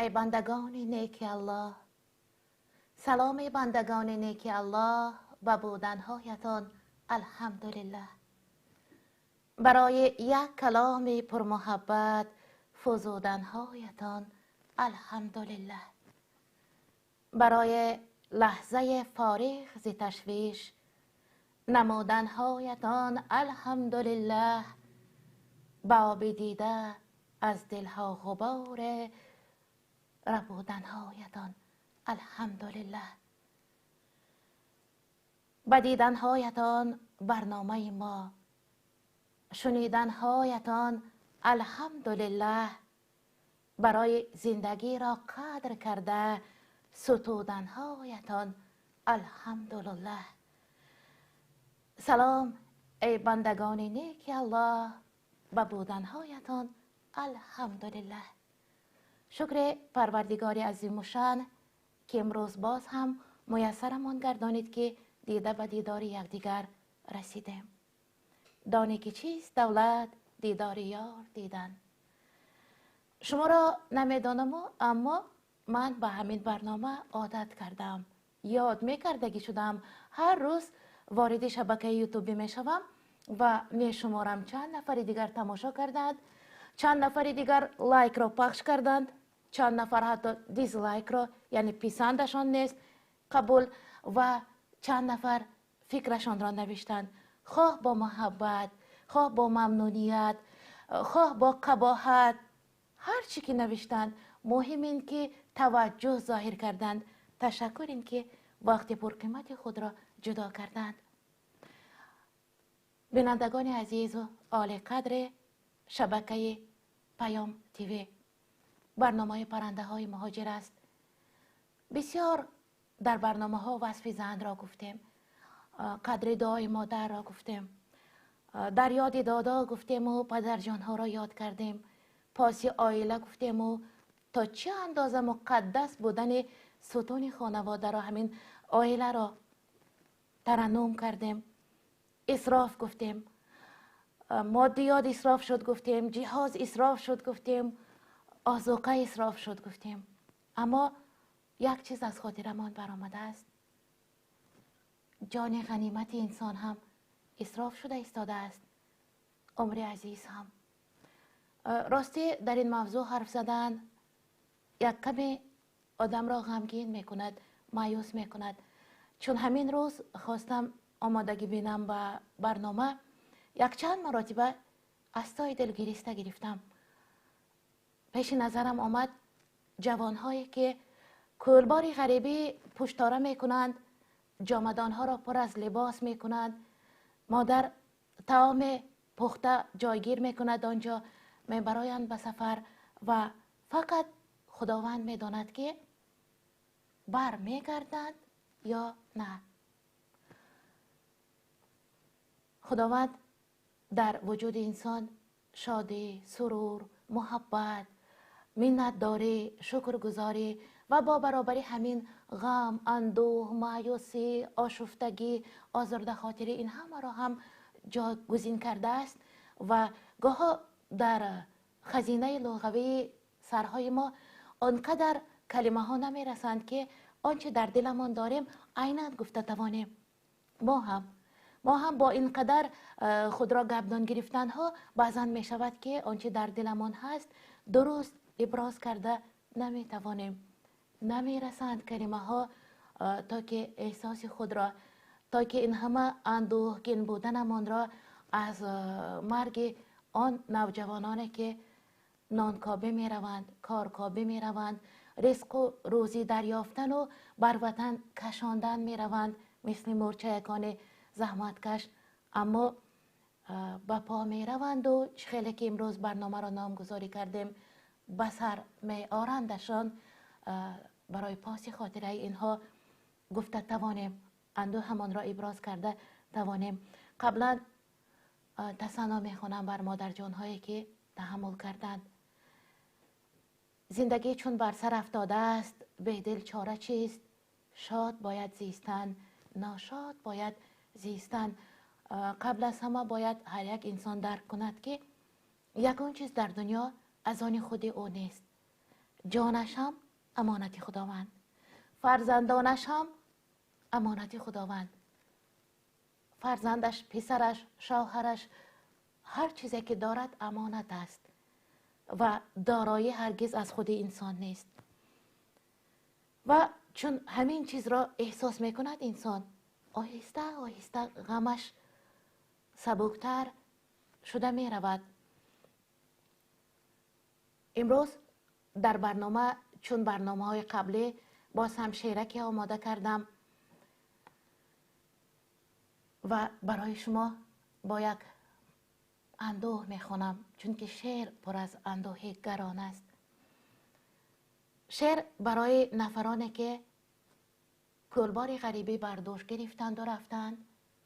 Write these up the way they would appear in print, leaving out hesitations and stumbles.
Эй бандагони неки Аллоҳ, салом эй бандагони неки Аллоҳ, ба буданҳоятон алҳамдулиллаҳ. Барои як каломи пурмуҳаббат фузуданҳоятон алҳамдулиллаҳ. Барои лаҳзаи фориғ зи ташвиш намуданҳоятон алҳамдулиллаҳ. Ба оби дида аз дилҳо ғубор рабуданҳоятон алҳамдулиллаҳ. Ба диданҳоятон барномаи мо, шуниданҳоятон алҳамдулиллаҳ. Барои зиндагиро қадр карда сутуданҳоятон алҳамдулиллаҳ. Салом эй бандагони неки Аллоҳ, ба буданҳоятон алҳамдулиллаҳ. Шукри Парвардигори азимушшаън, ки имрӯз боз ҳам муяссарамон гардонид, ки дида ба дидори якдигар расидем. Донӣ ки чист давлат, дидори ёр дидан. Шуморо намедонаму, аммо ман ба ҳамин барнома одат кардам, ёд мекардагӣ шудам. Ҳар рӯз вориди шабакаи ютубӣ мешавам ва мешуморам чанд нафари дигар тамошо карданд, чанд нафари дигар лайкро пахш карданд, чанд нафар ҳатто дизлайкро, яъне писандашон нест қабул, ва чанд нафар фикрашонро навиштанд, хоҳ бо муҳаббат, хоҳ бо мамнуният, хоҳ бо қабоҳат, ҳар чӣ ки навиштанд, муҳим ин ки таваҷҷӯҳ зоҳир карданд. Ташаккур ин ки вақти пурқимати худро ҷудо карданд. Бинандагони азизу олиқадри шабакаи Паём ТВ, барномаи паррандаҳои муҳоҷир аст. Бисёр дар барномаҳо васфи занро гуфтем, қадри дуои модарро гуфтем, дар ёди додо гуфтему падарҷонҳоро ёд кардем, поси оила гуфтему то чӣ андоза муқаддас будани сутуни хонаводаро, ҳамин оиларо тараннум кардем, исроф гуфтем, моддиёт исроф шуд гуфтем, ҷиҳоз исроф шуд гуфтем, озуқа исроф шуд гуфтем. Аммо як чиз аз хотирамон баромадааст: ҷони ғанимати инсон ҳам исроф шуда истодааст, умри азиз ҳам. Ростӣ дар ин мавзӯъ ҳарф задан як каме одамро ғамгин мекунад, маъюс мекунад. Чун ҳамин рӯз хостам омодагӣ бинам ба барнома, якчанд маротиба аз тои дил гириста гирифтам. Пеши назарам омад ҷавонҳое ки кӯлбори ғарибӣ пуштора мекунанд, ҷомадонҳоро пур аз либос мекунанд, модар таоми пухта ҷойгир мекунад, онҷо мебароянд ба сафар ва фақат Худованд медонад, ки бар мегарданд ё на. Худованд дар вуҷуди инсон шодӣ, сурур, муҳаббат, миннатдорӣ, шукргузорӣ ва бо баробари ҳамин ғам, андӯҳ, маъюсӣ, ошуфтагӣ, озурдахотирӣ, ин ҳамаро ҳам ҷойгузин кардааст ва гоҳо дар хазинаи луғавии сарҳои мо он қадар калимаҳо намерасанд, ки он чи дар диламон дорем айнан гуфта тавонем. Мо ҳам бо ин қадар худро гапдон гирифтанҳо баъзан мешавад, ки он чи дар диламон ҳаст дуруст иброз карда наметавонем. Намерасанд калимаҳо то ки эҳсоси худро, то ки ин ҳама андӯҳгин буданамонро аз марги он навҷавононе, ки нонкобӣ мераванд, коркобӣ мераванд, ризқу рӯзӣ дарёфтану бар ватан кашондан мераванд, мисли мӯрчаякони заҳматкаш, аммо ба по мераванду чӣ хеле ки имрӯз барномаро номгузорӣ кардем, ба сар меорандашон, барои поси хотираи инҳо гуфта тавонем, андӯҳамонро иброз карда тавонем. Қаблан тасанно мехонам бар модарҷонҳое, ки таҳаммул карданд. Зиндагӣ чун бар сар афтодааст, бедил чора чист? Шод бояд зистан, ношод бояд зистан. Қабл аз ҳама бояд ҳар як инсон дарк кунад, ки ягон чиз дар дунё аз они худи ӯ нест. ҷонаш ҳам амонати Худованд, фарзандонаш ҳам амонати Худованд. Фарзандаш, писараш, шавҳараш, ҳар чизе ки дорад амонат аст ва дороӣ ҳаргиз аз худи инсон нест. Ва чун ҳамин чизро эҳсос мекунад инсон, оҳиста оҳиста ғамаш сабуктар шуда меравад. Имрӯз дар барнома чун барномаҳои қаблӣ боз ҳам шеъраке омода кардам ва барои шумо бо як андӯҳ мехонам, чунки шеър пур аз андӯҳи гарон аст. Шеър барои нафароне ки кӯлбори ғарибӣ бар дӯш гирифтанду рафтанд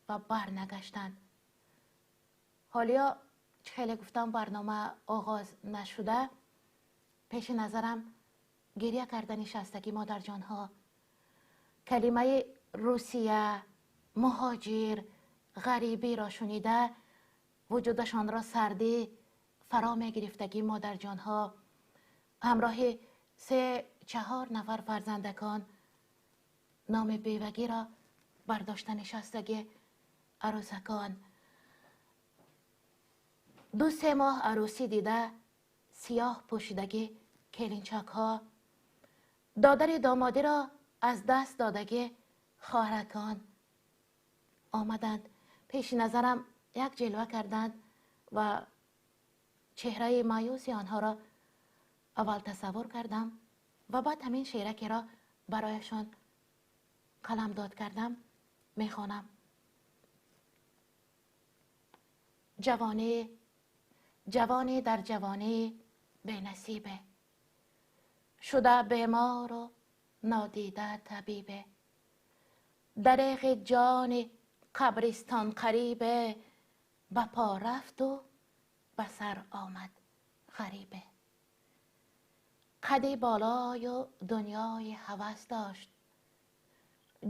ва барнагаштанд. Ҳолиё чӣ хеле гуфтам, барнома оғоз нашуда пеши назарам гирья карда нишастагӣ модарҷонҳо. Калимаи Русия, муҳоҷир, ғарибиро шунида вуҷудашонро сардӣ фаро мегирифтагӣ модарҷонҳо. Ҳамроҳи 3-4 нафар фарзандакон номи бевагиро бардошта нишастагӣ арӯсакон. 2-3 моҳ арӯсӣ дида сиёҳ пӯшидагӣ келинчакҳо, додари домодиро аз даст додагӣ хоҳаракон омаданд. Пеши назарам як ҷилва карданд ва чеҳраи маъюси онҳоро аввал тасаввур кардам ва баъд ҳамин шеъракеро барояшон қаламдод кардам. Мехонам. Ҷавонӣ, ҷавонӣ дар ҷавонӣ бенасибе, шуда бемору нодида табибе, дареғи ҷони қабристон қарибе, ба по рафту ба сар омад ғарибе. Қади болою дунёи ҳавас дошт,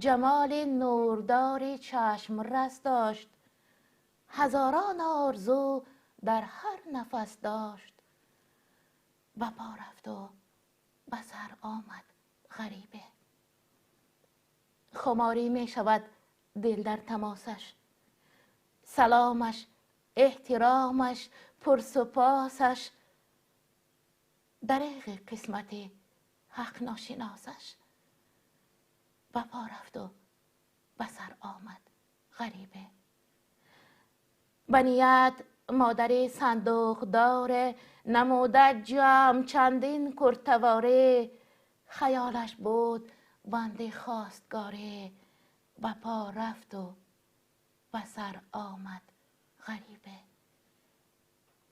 ҷамоли нурдори чашмрас дошт, ҳазорон орзу дар ҳар нафас дошт, ба по рафту ба сар омад ғарибе. Хуморӣ мешавад дил дар тамосаш, саломаш, эҳтиромаш, пурсупосаш, дареғи қисмати ҳақ ношиносаш, ба по рафту ба сар омад ғарибе. Ба ният модари сандуқдоре намуда ҷамъ чандин куртаворе, хаёлаш буд банди хостгоре, ба по рафту ба сар омад ғарибе.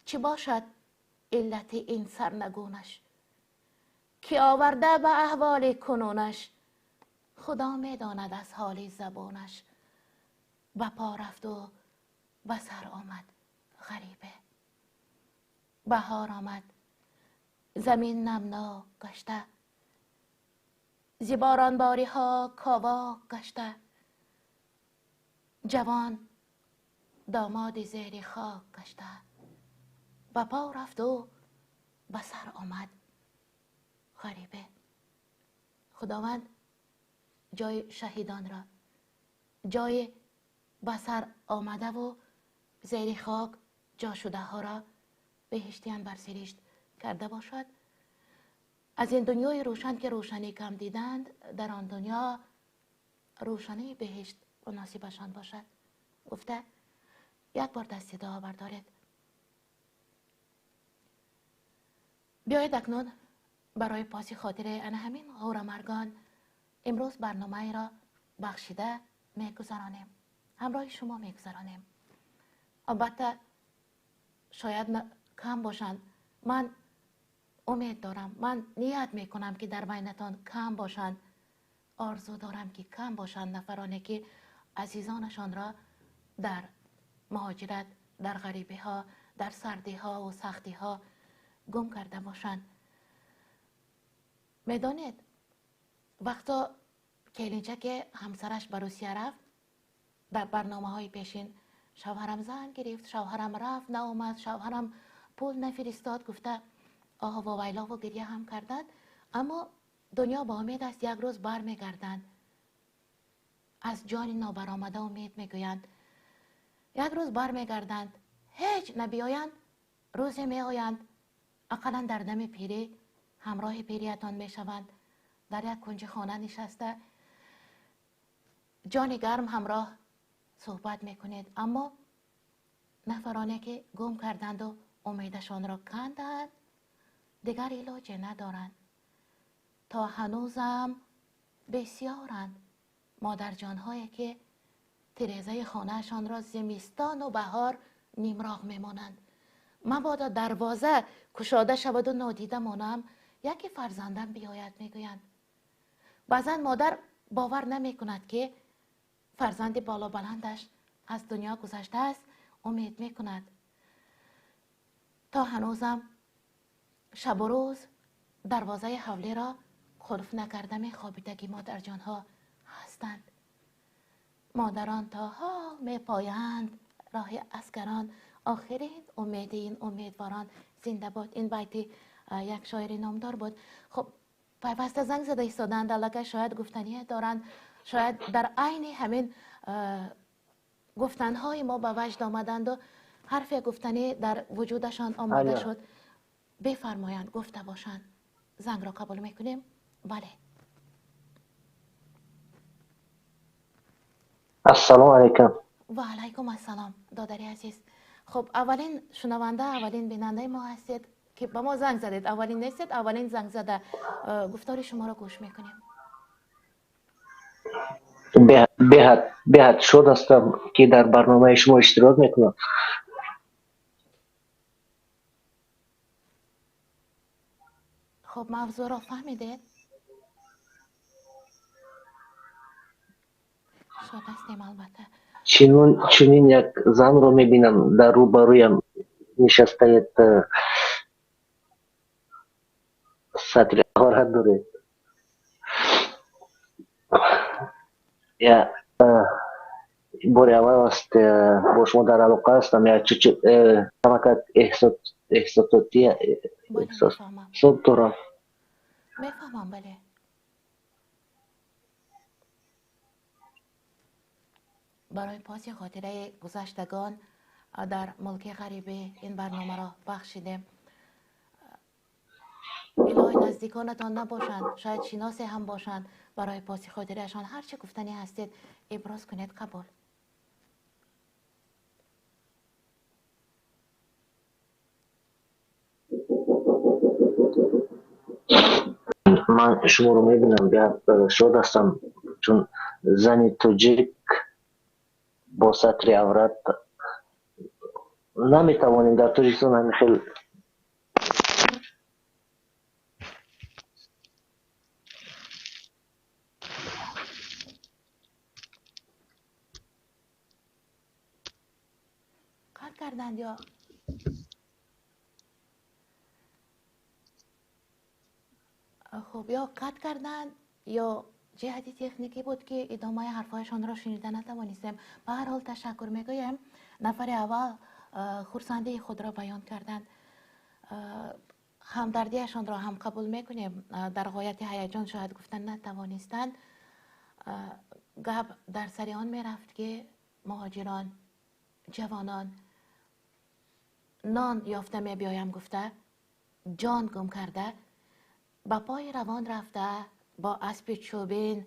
Чӣ бошад иллати ин сарнагунаш, ки оварда ба аҳволи кунунаш? Худо медонад аз ҳоли забонаш, ба по рафту ба сар омад ғарибе. Баҳор омад, замин намнок гашта, зи боронбориҳо ковок гашта, ҷавон домоди зери хок гашта, ба по рафту ба сар омад ғарибе. Худованд ҷои шаҳидонро, ҷои ба сар омадаву зери хок ҷо шудаҳоро беҳиштиян барсиришт карда бошад. Аз ин дунёи рӯшан ки рӯшанӣ кам диданд, дар он дунё рӯшании беҳишт муносибашон бошад. Гуфта як бор дасти дуо бардоред. Биёед акнун барои поси хотири ана ҳамин ғӯрамаргон имрӯз барномаеро бахшида мегузаронем, ҳамроҳи шумо мегузаронем. Албатта шояд кам бошанд, ман умед дорам, ман ният мекунам ки дар байнатон кам бошанд, орзу дорам ки кам бошанд нафароне ки азизонашонро дар муҳоҷират, дар ғарибиҳо, дар сардиҳо ва сахтиҳо гум карда бошанд. Медонед, вақто келинчаке ҳамсараш ба Русия рафт, дар барномаҳои пешин шавҳарам зан гирифт, шавҳарам рафт наомад, шавҳарам пул нафиристод гуфта оҳ вовайлову гирья ҳам карданд. Аммо дунё ба умед аст, як рӯз бармегарданд. Аз ҷони нобаромада умед мегӯянд. Як рӯз бармегарданд, ҳеҷ набиёянд, рӯзе меоянд, ақаллан дар дами пирӣ ҳамроҳи пириятон мешаванд. Дар як кунҷи хона нишаста ҷони гарм ҳамроҳ суҳбат мекунед. Аммо нафароне ки гум карданду умедашонро канданд, дигар илоҷе надоранд. То ҳанӯзам бисёранд модарҷонҳое ки тирезаи хонаашонро зимистону баҳор нимроғ мемонанд. Мабодо дарвоза кушода шаваду нодида монам, яке фарзандам биёяд, мегӯянд. Баъзан модар бовар намекунад ки фарзанди болобаландаш аз дунё гузаштааст, умед мекунад. То ҳанӯзам шабу рӯз дарвозаи ҳавлиро қулф накарда мехобидагӣ модарҷонҳо ҳастанд. Модарон то ҳол мепоянд роҳи аскарон, охирин умеди ин умедворон зинда бод. Ин байти як шоири номдор буд. Хуб, пайваста занг зада истоданд, аллакай шояд гуфтание доранд, шояд дар айни ҳамин гуфтанҳои мо ба ваҷд омаданду ҳарфе гуфтанӣ дар вуҷудашон омода шуд. Бифармоянд, гуфта бошанд. Зангро қабул мекунем? Бале. Ассалому алайкум. Ва алайкум ассалом, додари азиз. Хуб, аввалин шунаванда, аввалин бинандаи мо ҳастед ки ба мо занг задед. Аввалин нестед, аввалин занг зада. Гуфтори шуморо гӯш мекунем. Беҳад шод ҳастам ки дар барномаи шумо иштирок мекунам. Хуб, мавзӯъро фаҳмидед? Шод ҳастем, албатта. Чунин як занро мебинам, дар рӯбарӯям нишастаед, сатри аврат доред. Бори аввал аст бо шумо дар алоқа ҳастам. Камакак эҳсосотӣ эҳсосот дорам. Мефаҳмам, бале. Барои поси хотираи гузаштагон дар мулки ғарибӣ ин барномаро бахшидем. Илоҳи наздиконатон набошанд, шояд шиносе ҳам бошанд, барои поси хотираашон ҳар чӣ гуфтанӣ ҳастед иброз кунед, қабул. Ман шуморо мебинам, беҳад шод ҳастам, чун зани тоҷик бо сатри аврат наметавонем дар Тоҷикистон ҳамин хел. Қатъ карданд ё хуб, ё қатъ карданд ё ҷиҳати техникӣ буд ки идомаи ҳарфҳояшонро шунида натавонистем. Ба ҳар ҳол ташаккур мегӯем. Нафари аввал хурсандии худро баён карданд. Ҳамдардиашонро ҳам қабул мекунем. Дар ғояти ҳаяҷон шояд гуфта натавонистанд. Гап дар сари он мерафт ки муҳоҷирон, ҷавонон нон ёфта мебиёям гуфта, ҷон гум карда, ба пои равон рафта, бо аспи чӯбин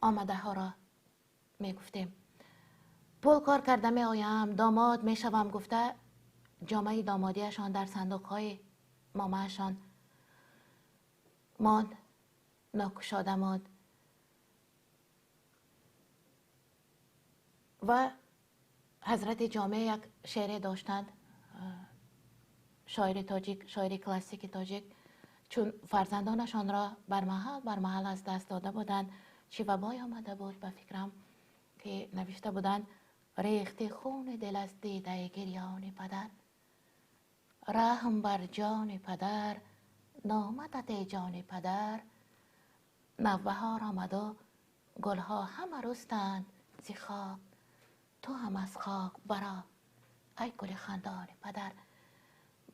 омадаҳоро мегуфтем. Пул кор карда меоям, домод мешавам гуфта, ҷомаи домодиашон дар сандуқҳои момаашон монд, нокушода монд. Ва ҳазрати ҷомеъ як шеъре доштанд, шоири тоҷик, шоири классики тоҷик, чун фарзандонашонро бармаҳал аз даст дода буданд, чӣ вабой омада буд ба фикрам ки навишта буданд: рехти хуни дил аз дидаи гирёни падар, раҳм бар ҷони падар, номадат эй ҷони падар, навбаҳор омаду гулҳо ҳама рустанд зи хок, ту ҳам аз хок баро ай гули хандони падар.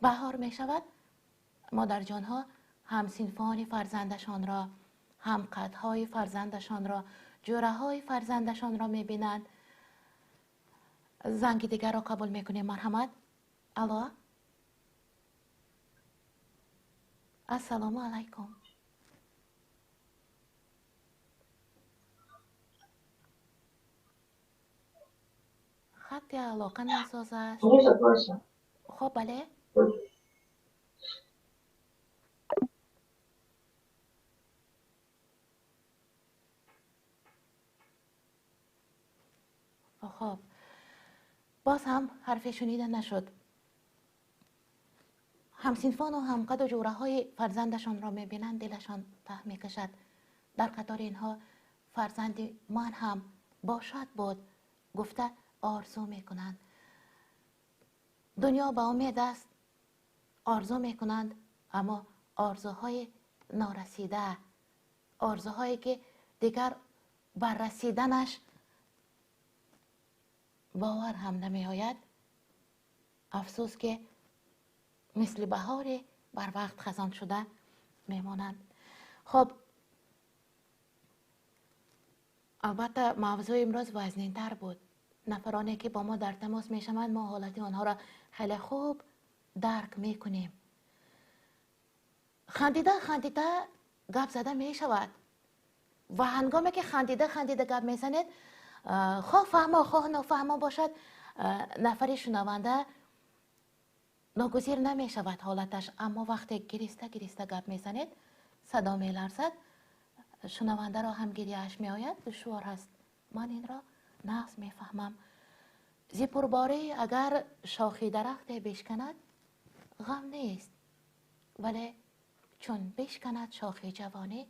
Баҳор мешавад, модарҷонҳо ҳамсинфони фарзандашонро, ҳамқадҳои фарзандашонро, ҷӯраҳои фарзандашонро мебинанд. Занги дигарро қабул мекунем. Марҳамат. Алло, ассалому алайкум. Хатти алоқа насоз аст. Хоб, бале. Хоб, боз ҳам ҳарфе шунида нашуд. Ҳамсинфону ҳамқаду ҷӯраҳои фарзандашонро мебинанд, дилашон таҳ мекашад. Дар қатори инҳо фарзанди ман ҳам бошад буд, гуфта орзу мекунанд. Дунё ба умед аст, орзу мекунанд, аммо орзуҳои норасида, орзуҳое ки дигар бар расиданаш бовар ҳам намеояд. Афсӯс, ки мисли баҳоре барвақт хазон шуда мемонанд. Хоб, албатта, мавзӯи имрӯз вазнинтар буд. Нафароне ки бо мо дар тамос мешаванд, мо ҳолати онҳоро хеле хуб дарк мекунем. Хандида хандида гап зада мешавад ва ҳангоме ки хандида хандида гап мезанед, хоҳ фаҳмо, хоҳ нофаҳмо бошад, нафари шунаванда ногузир намешавад ҳолаташ. Аммо вақте гириста гириста гап мезанед, садо меларзад, шунавандаро ҳам гирияаш меояд, душвор аст. Ман инро нағз мефаҳмам. Зи пурборӣ агар шохи дарахте бишканад, ғам нест, вале чун бишканад шохи ҷавонӣ,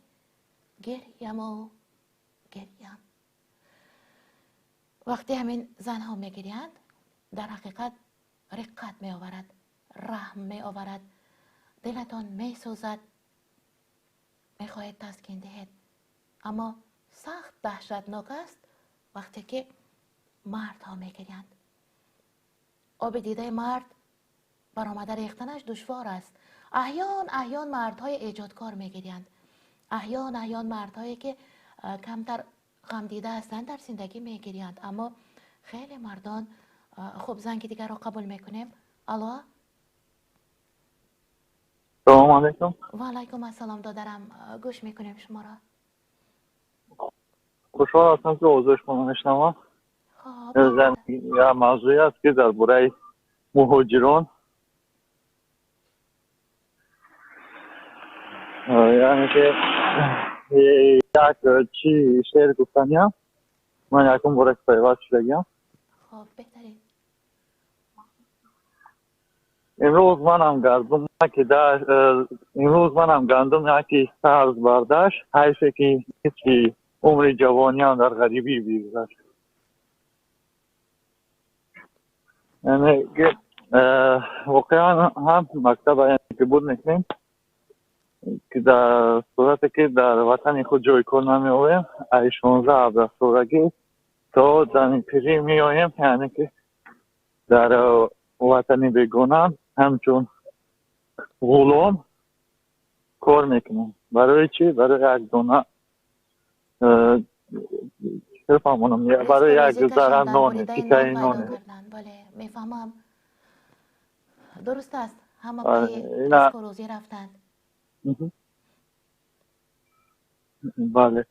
гирьяму гирьям. Вақте ҳамин занҳо мегириянд, дар ҳақиқат риққат меоварад, раҳм меоварад, дилатон месӯзад, мехоҳед таскин диҳед. Аммо сахт даҳшатнок аст вақте ки мардҳо мегириянд. Оби дидаи мард баромада рехтанаш душвор аст. Аҳён аҳён мардҳои эҷодкор мегириянд, аҳён аҳён мардҳое ки камтар ғамдида ҳастанд дар зиндагӣ мегириянд. Аммо хеле мардон. Хуб, занги дигарро қабул мекунем. Алло. Салому алайкум. Ва алайкум ассалом, додарам, гӯш мекунем шуморо. Хушҳол ҳастам, ки овозаи шуморо мешунавам. Як мавзӯе аст, ки дар бораи муҳоҷирон, яъне ки як чи шеър гуфтаниям. Ман якум бора ки пайваст шудагиам. Хоб, беҳтарин. Имрӯз манам гардум яке, имрӯз манам гандум яке сабз бардашт, ҳайфе ки нисфи умри ҷавониам дар ғарибӣ бигузашт. Яъне ки воқеан ҳам мактаба, яъне ки буд мекунем, ки дар сурате ки дар ватани худ ҷои кор намеоем, ай 16-17 солагӣ то дами пирӣ меоем, яъне ки дар ватани бегона ҳамчун ғулом кор мекунем. Барои чӣ? Барои як дона, чӣ фаҳмонам, барои як зара ноне, тикаи ноне. Бале, мефаҳмам, дуруст аст. Ҳама пайи ризқу рӯзӣ рафтанд. Бале,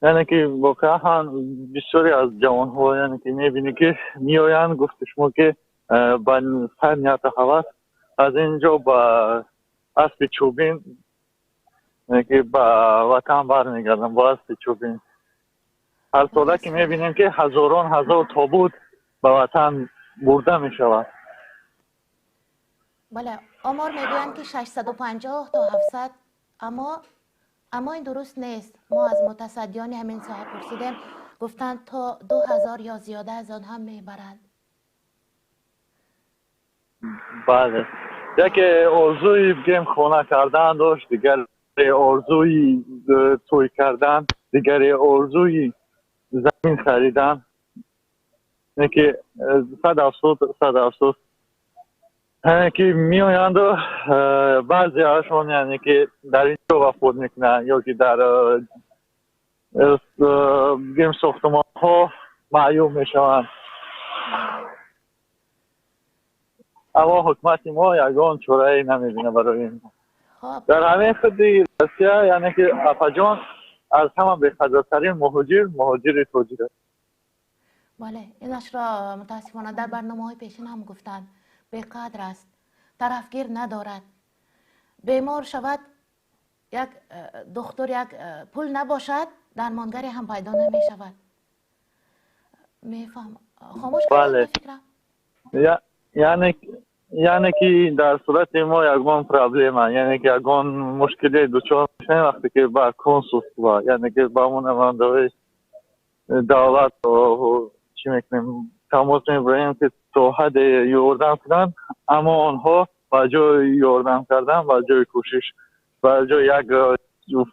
яъне ки воқеан бисёре аз ҷавонҳо, яъне ки мебинӣ, ки меоянд, гуфти шумо, ки ба сар нияту ҳавас аз ин ҷо ба аспи чӯбин ки ба ватан бармегарданд, бо аспи чӯбин. Ҳар сола ки мебинем, ки ҳазорон ҳазор тобут ба ватан бурда мешавад. Бале, омор мегӯянд, ки 650 то 700, аммо ин дуруст нест. Мо аз мутасаддиёни ҳамин соҳа пурсидем, гуфтанд, то 2000 ё зиёда аз он ҳам мебаранд. Бале, яке орзуи, бигем, хона кардан дошт, дигаре орзуи тӯй кардан, дигаре орзуи замин харидан. Ки сад афсӯс, сад афсӯс. Яъне ки меоянду баъзеашон, яъне ки дар ин ҷо вафот мекунанд ё ки дар бигем сохтмонҳо маъюб мешаванд. Аммо ҳукумати мо ягон чорае намебинад барои ин. Дар ҳамин худи Россия, яъне ки апаҷон, аз ҳама беқадртарин муҳоҷир муҳоҷири тоҷик аст. Бале, инашро мутаассифона дар барномаҳои пешин ҳам гуфтанд. Беқадр аст, тарафгир надорад. Бемор шавад, як духтур, як пул набошад, дармонгаре ҳам пайдо намешавад. Мефаҳмам. Хомӯш кардед фикрам? Яъне ки дар сурати мо ягон проблема, яъне ки ягон мушкиле дучор мешавем, вақте ки ба консулство, яъне ки ба ҳамон намояндаҳои давлат чӣ мекунем, тамос мебарем ки то ҳадде ёрдам кунанд, аммо онҳо ба ҷои ёрдам кардан, ба ҷои кӯшиш, ба ҷои як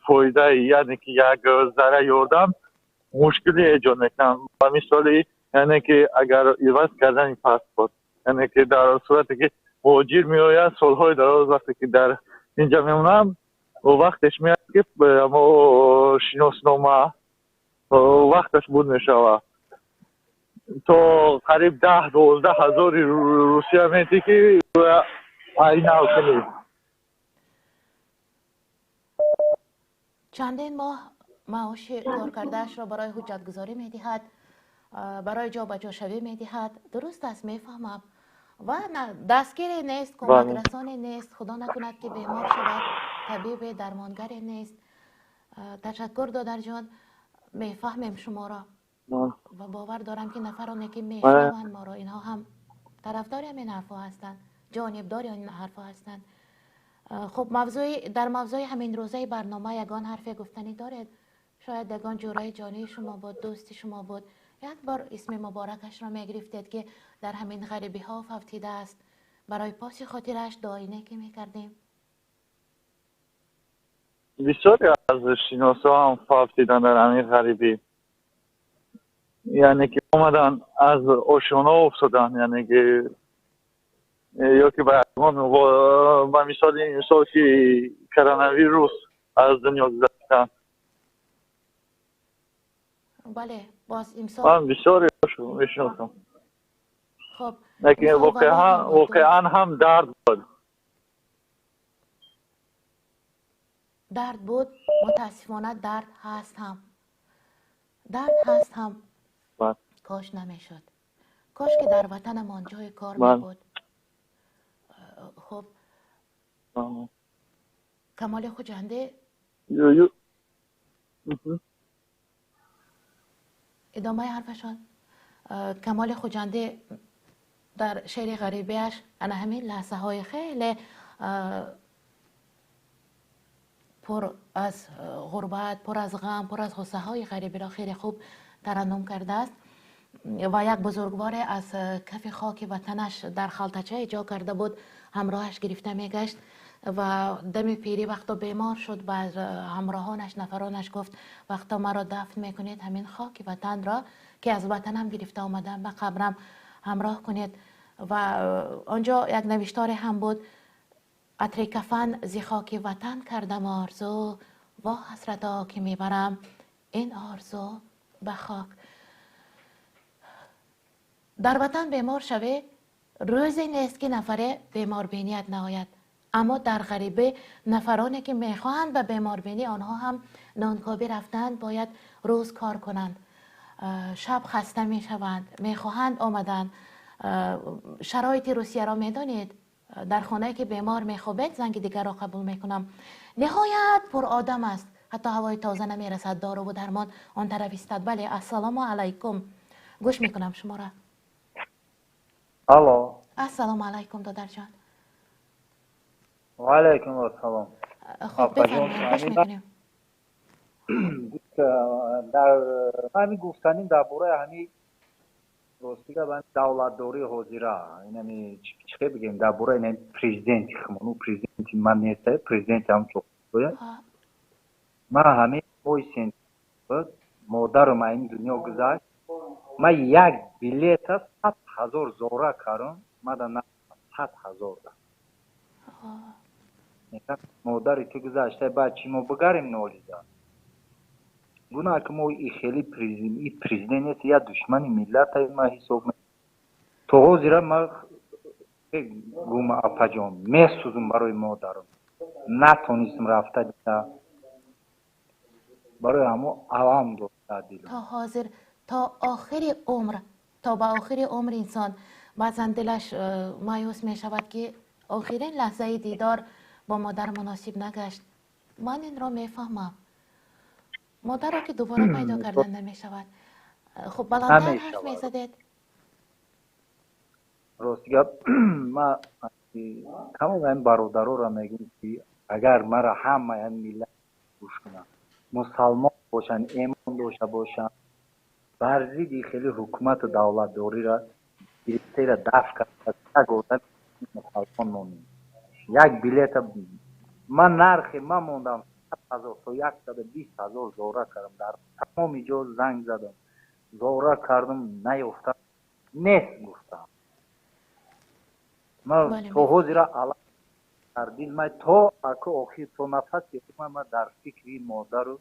фоида, яъне ки як зарра ёрдам, мушкиле эҷод мекунанд. Ба мисоли, яъне ки агар иваз кардани паспорт, яъне ки дар сурате ки муҳоҷир меояд, солҳои дароз вақте ки дар инҷа мемонам, вақтеш меояд ки шиноснома вақташ буд мешавад. То қариб 10-12 ҳазори Русия метӣ ки айнав кунӣ. Чандин моҳ маоши коркардаашро барои ҳуҷҷатгузорӣ медиҳад, барои ҷобаҷошавӣ медиҳад. Дуруст аст, мефаҳмам. Ва дастгире нест, кӯмакрасоне нест, худо накунад ки бемор шавад, табибе, дармонгаре нест. Ташаккур, додарҷон, мефаҳмем шуморо ва бовар дорам ки нафароне ки мешунаванд моро, инҳо ҳам тарафдори ҳамин ҳарфҳо ҳастанд, ҷонибдори ин ҳарфҳо ҳастанд. Хуб, дар мавзӯи ҳамин рӯзаи барнома ягон ҳарфе гуфтанӣ доред? Шояд ягон ҷӯраи ҷонии шумо буд, дӯсти шумо буд, як бор исми муборакашро мегирифтед ки дар ҳамин ғарибиҳо фавтидааст, барои поси хотираш дуои неке мекардем. Бисёре аз шиносоам фавтиданд дар ҳамин ғарибӣ, яъне ки омаданд аз ошёна уфтоданд, яъне ки ё ки ба мисоли мисол ки коронавирус аз дунё гузаштанд. Бале, боз имсол ман бисёре мешиносам. Хуб, лекин воқеан ҳам дард буд. Дард буд, мутаассифона дард ҳаст ҳам. Дард ҳаст ҳам. Кош намешуд. Кош ки дар ватанамон ҷои кор мебуд. Хуб, Камоли Хуҷандӣ идомаи ҳарфашон. Камоли Хуҷандӣ дар шеъри ғарибиаш ана ҳамин лаҳзаҳои хеле пур аз ғурбат, пур аз ғам, пур аз ғуссаҳои ғарибиро хеле хуб тараннум кардааст ва як бузургворе аз кафи хоки ватанаш дар халтачае ҷо карда буд, ҳамроҳаш гирифта мегашт ва дами пирӣ вақто бемор шуд, ба ҳамроҳонаш, нафаронаш гуфт: вақто маро дафн мекунед, ҳамин хоки ватанро ки аз ватанам гирифта омадам ба қабрам ҳамроҳ кунед. Ва онҷо як навиштаре ҳам буд: атри кафан зи хоки ватан кардам орзу, во ҳасрато ки мебарам ин орзу ба хок. Дар ватан бемор шаве, рӯзе нест ки нафаре беморбиният наояд. Аммо дар ғарибӣ нафароне ки мехоҳанд ба беморбинӣ, онҳо ҳам нонкобӣ рафтанд, бояд рӯз кор кунанд, шаб хаста мешаванд, мехоҳанд омаданд. Шароити Русияро медонед, дар хонае ки бемор мехобед, занги дигарро қабул мекунам. Ниҳоят пур одам аст, ҳатто ҳавои тоза намерасад, доруву дармон он тараф истад. Бале, ассалому алайкум, гӯш мекунам шуморо. Алло. Ассалому алайкум, додарҷон. Ва алайкум ассалом. Хуб, бифармоед, гӯш мекунем. Дар ҳамин гуфтаним дар бораи ҳамин ростига ба давлатдории ҳозира, инами чӣ бигем, дар бораи ин президенти хумон, ӯ президенти ман нест, президенти ҳамчо. Ман ҳамин моҳи сентябр модарам ин дунё гузашт, ман як билета 100 000 зора кардам, мада на 100 000 да. Модари ту гузашта, баъд чи мо бигарем нолида? Гунаҳ ки мо и хели и президент нест, я душмани миллата ма ҳисоб. То ҳозира ма гума, апаҷон, месӯзум барои модарам, натонистам рафта дида, барои ҳамо алам дошта дилам. То ҳозир, то охири умр, то ба охири умр инсон баъзан дилаш маъюс мешавад, ки охирин лаҳзаи дидор бо модар муносиб нагашт. Ман инро мефаҳмам. Модарро ки дубора пайдо кардан намешавад. Хуб, баландтар ҳарф мезадед. Рости гап, ма тамоми ҳамин бародароро мегӯм, ки агар мара ҳамаи ҳамин миллат гӯш кунанд, мусалмон бошанд, эмон дошта бошанд, бар зидди хеле ҳукумату давлатдориро гирифтаира дафт карда, як одами мусалмон монем, як билета ман нархе ман мондам 100 000 то 120 000 зора кардам, дар тамоми ҷо занг задам, зора кардам, наёфтам, нест гуфтам. Ман то ҳозира ала дар дил май, то аку охир, то нафаси ма дар фикри модару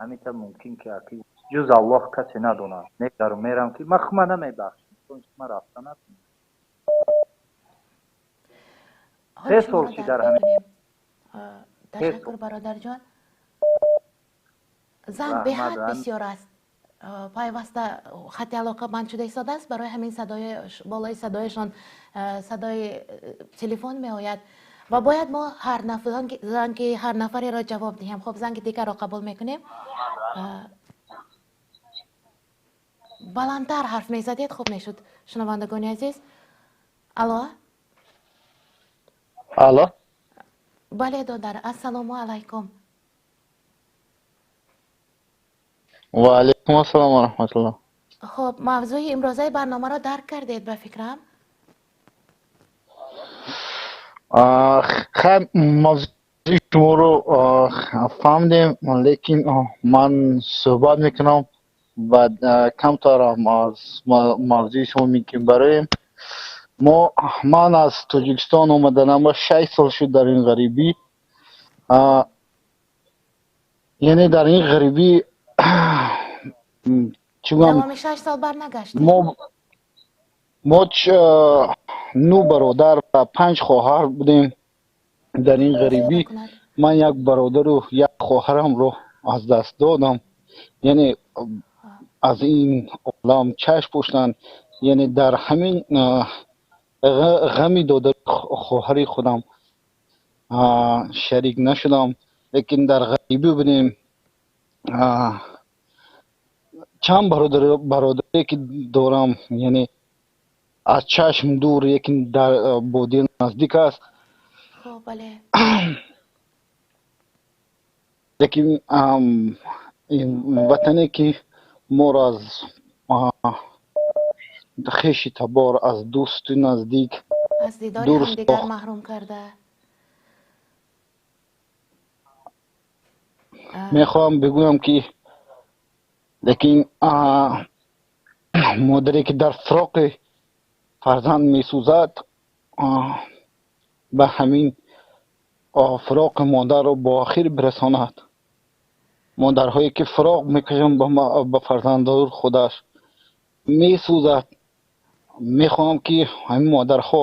ҳамита. Мумкин ки аки ҷуз Аллоҳ касе надонад. Мегару мерам, ки ма хума намебахшам, ман рафта натонам. 3 сол чи дар ҳамин. Ташаккур, бародарҷон. Занг беҳад бисёр аст, пайваста хати алоқа банд шуда истодааст, барои ҳамин садои болои садояшон садои телефон меояд ва бояд мо ҳар занги ҳар нафареро ҷавоб диҳем. Хуб, занги дигарро қабул мекунем. Баландтар ҳарф мезадед, хуб мешуд, шунавандагони азиз. Алло. Алло. Бале, додар, ассалому алайкум. Ва алайкум ассалом ва раҳматуллоҳ. Хуб, мавзӯи имрӯзаи барномаро дарк кардед, ба фикрам? Хайр, мавзӯи шуморо фаҳмидем, лекин ман суҳбат мекунам ва камтарам аз мавзӯи шумо мумкин бароем. Мо ман аз Тоҷикистон омаданам 6 сол шуд дар ин ғарибӣ, яъне дар ин ғарибӣ чӣ гӯям. Давоми 6 сол барнагаштед? Мо нӯ бародар ва панҷ хоҳар будем дар ин ғарибӣ. Ман як бародару як хоҳарамро аз даст додам, яъне аз ин олам чашм пӯштанд. Яъне дар ҳамин ғами додари хоҳари худам шарик нашудам, лекин дар ғарибӣ будем. Чанд бародаре ки дорам, яъне аз чашм дур, лекин бо дил наздик аст. Лекин ватане ки моро аз хеши табор, аз дӯсту наздик аз дидори ҳамдигар маҳрум карда. Мехоҳам бигӯям, ки лекин модаре ки дар фироқи фарзанд месӯзад, ба ҳамин фироқи модарро бо охир бирасонад. Модарҳое ки фироқ мекашанд ба фарзандои худаш, месӯзад. Мехоҳам, ки ҳамин модарҳо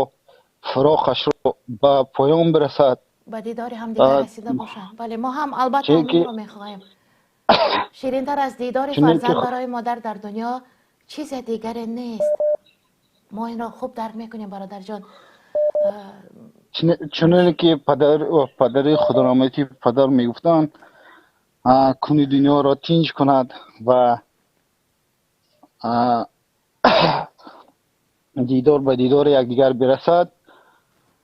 фироқашро ба поён бирасад. Ба дидори ҳамдигар расида бошанд. Бале, мо ҳам албатта ҳаминро мехоҳем. Ширинтар аз дидори фарзанд барои модар дар дунё чизе дигаре нест. Мо инро хуб дарк мекунем, бародарҷон. Чуноне ки падари худораҳматӣ, падар мегуфтанд, куни дунёро тинҷ кунад ва дидор ба дидори якдигар бирасад.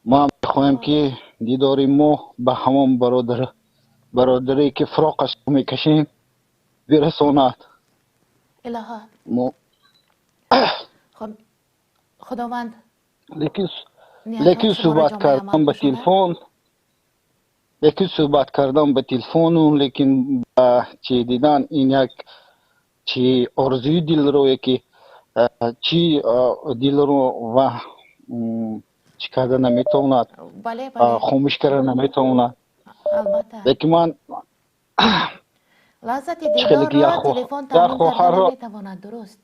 Мо ҳам мехоҳем, ки дидори мо ба ҳамон бародаре ки фироқашро мекашем бирасонад. Илоҳо, худованд. Лекин суҳбат кардан ба телефон, лекин суҳбат кардан ба телефону лекин ба чи дидан, ин як чи орзуи дилро, ки чи дилро ва чӣ карда наметавонад, хомӯш карда наметавонад. Лекин ман лаззати дидорро телефон таъмин карда наметавонад, дуруст.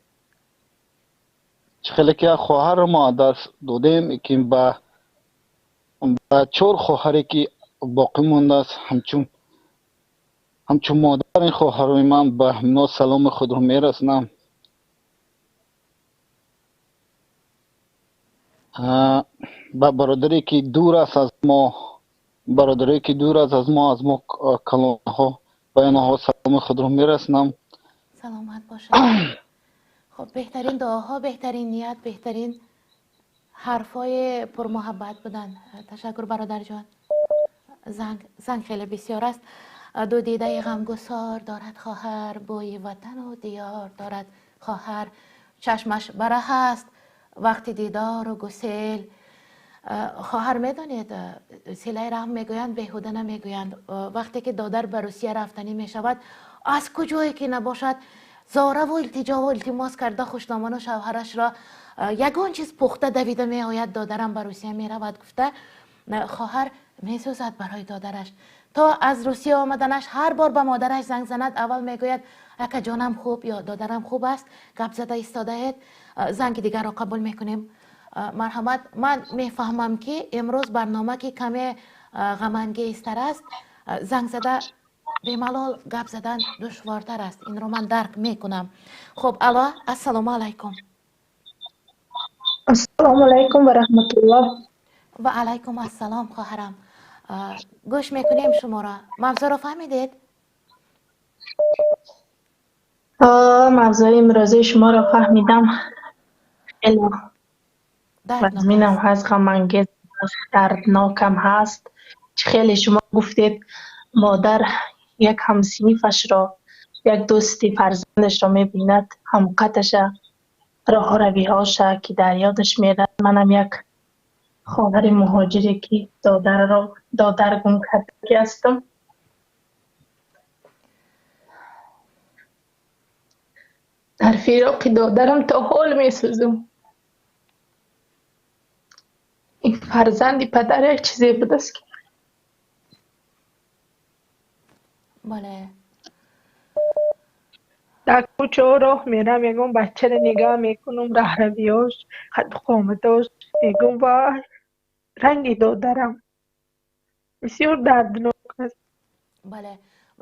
Чӣ хеле ки як хоҳарро мо аз даст додем, ки ба чор хоҳаре ки боқӣ мондааст, ҳамчун модар ин хоҳарои ман ба ҳамино саломи худро мерасонам. Ба бародаре ки дур аст аз мо, бародаре ки дур аст аз мо, аз мо калонҳо, ба онҳо саломи худро мерасонам. Саломат бошед. Хуб, беҳтарин дуоҳо, беҳтарин ният, беҳтарин ҳарфҳои пурмуҳаббат буданд. Ташаккур, бародарҷон. Занг хеле бисёр аст. Ду дидаи ғамгусор дорад хоҳар, бӯи ватану диёр дорад хоҳар, чашмаш бараҳ аст вақти дидору гусел. Хоҳар, медонед, силаи раҳм мегӯянд, беҳуда намегӯянд. Вақте ки додар ба Русия рафтанӣ мешавад, аз куҷое ки набошад, зораву илтиҷову илтимос карда хушномону шавҳарашро ягон чиз пухта давида меояд, додарам ба Русия меравад гуфта, хоҳар месӯзад барои додараш. То аз Русия омаданаш ҳар бор ба модараш занг занад, аввал мегӯяд ака ҷонам хуб ё додарам хуб аст, гап зада истодаед, занги дигарро қабул мекунем. Марҳамат, ман мефаҳмам ки имрӯз барнома ки каме ғамангезтар аст, занг зада бемалол гап задан душвортар аст, инро ман дарк мекунам. Хуб, алло, ассалому алайкум. Ассалому алайкум ва раҳматуллоҳ. Ва алайкум ассалом, хоҳарам. Гӯш мекунем шуморо. Мавзӯъро фаҳмидед? Мавзӯи имрӯзаи шуморо фаҳмидам. Хеле вазминам ҳаст, ғамангез ҳаст, дарднокам ҳаст. Чӣ хеле шумо гуфтед, модар як ҳамсинфашро, як дӯсти фарзандашро мебинад, ҳамқаташа, роҳравиҳоша, ки дар ёдаш мерад. Манам як хоҳари муҳоҷире ки додар гум кардагӣ ҳастам. Дар фироқи додарам то ҳол месӯзам. Ин фарзанди падар як чизе будааст ки бале, дар кӯчаҳо роҳ мерам, ягон бачаро нигаҳ мекунам, раҳравиҳош, қадду қоматош, мегӯм вай ранги додарам. Бисёр дарднок аст. Бале,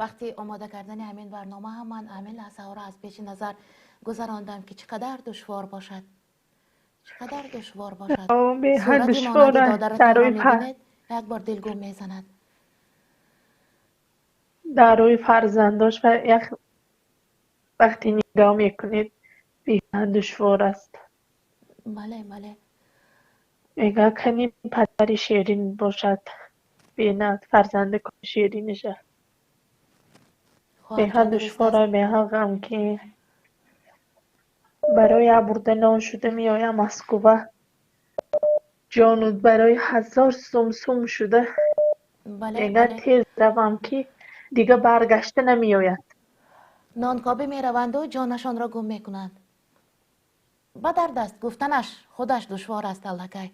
вақти омода кардани ҳамин барнома ҳам ман ҳамин лаҳзаҳоро аз пеши назар гузарондам, ки чӣ қадар душвор бошад, чӣ қадар душвор бошад. Беҳад сурати душвор монанди аст. додаратонро мебинед, як бор дилгум мезанад. Дар рӯи фарзандош ва як вақте нигоҳ мекунед, беҳад душвор аст. Бале, бале. Мегӯяд кани падари ширин бошад, бинад фарзанди шириниша. Беҳад душвор аст, беҳад ғамгин. Барои абурда нон шуда меоям Москва. Ҷону барои 1000 сум сум шуда. Мегӯяд тез равам ки дига баргашта намеояд. Нонкобӣ мераванду ҷонашонро гум мекунанд. Ба дард аст, гуфтанаш худаш душвор аст аллакай.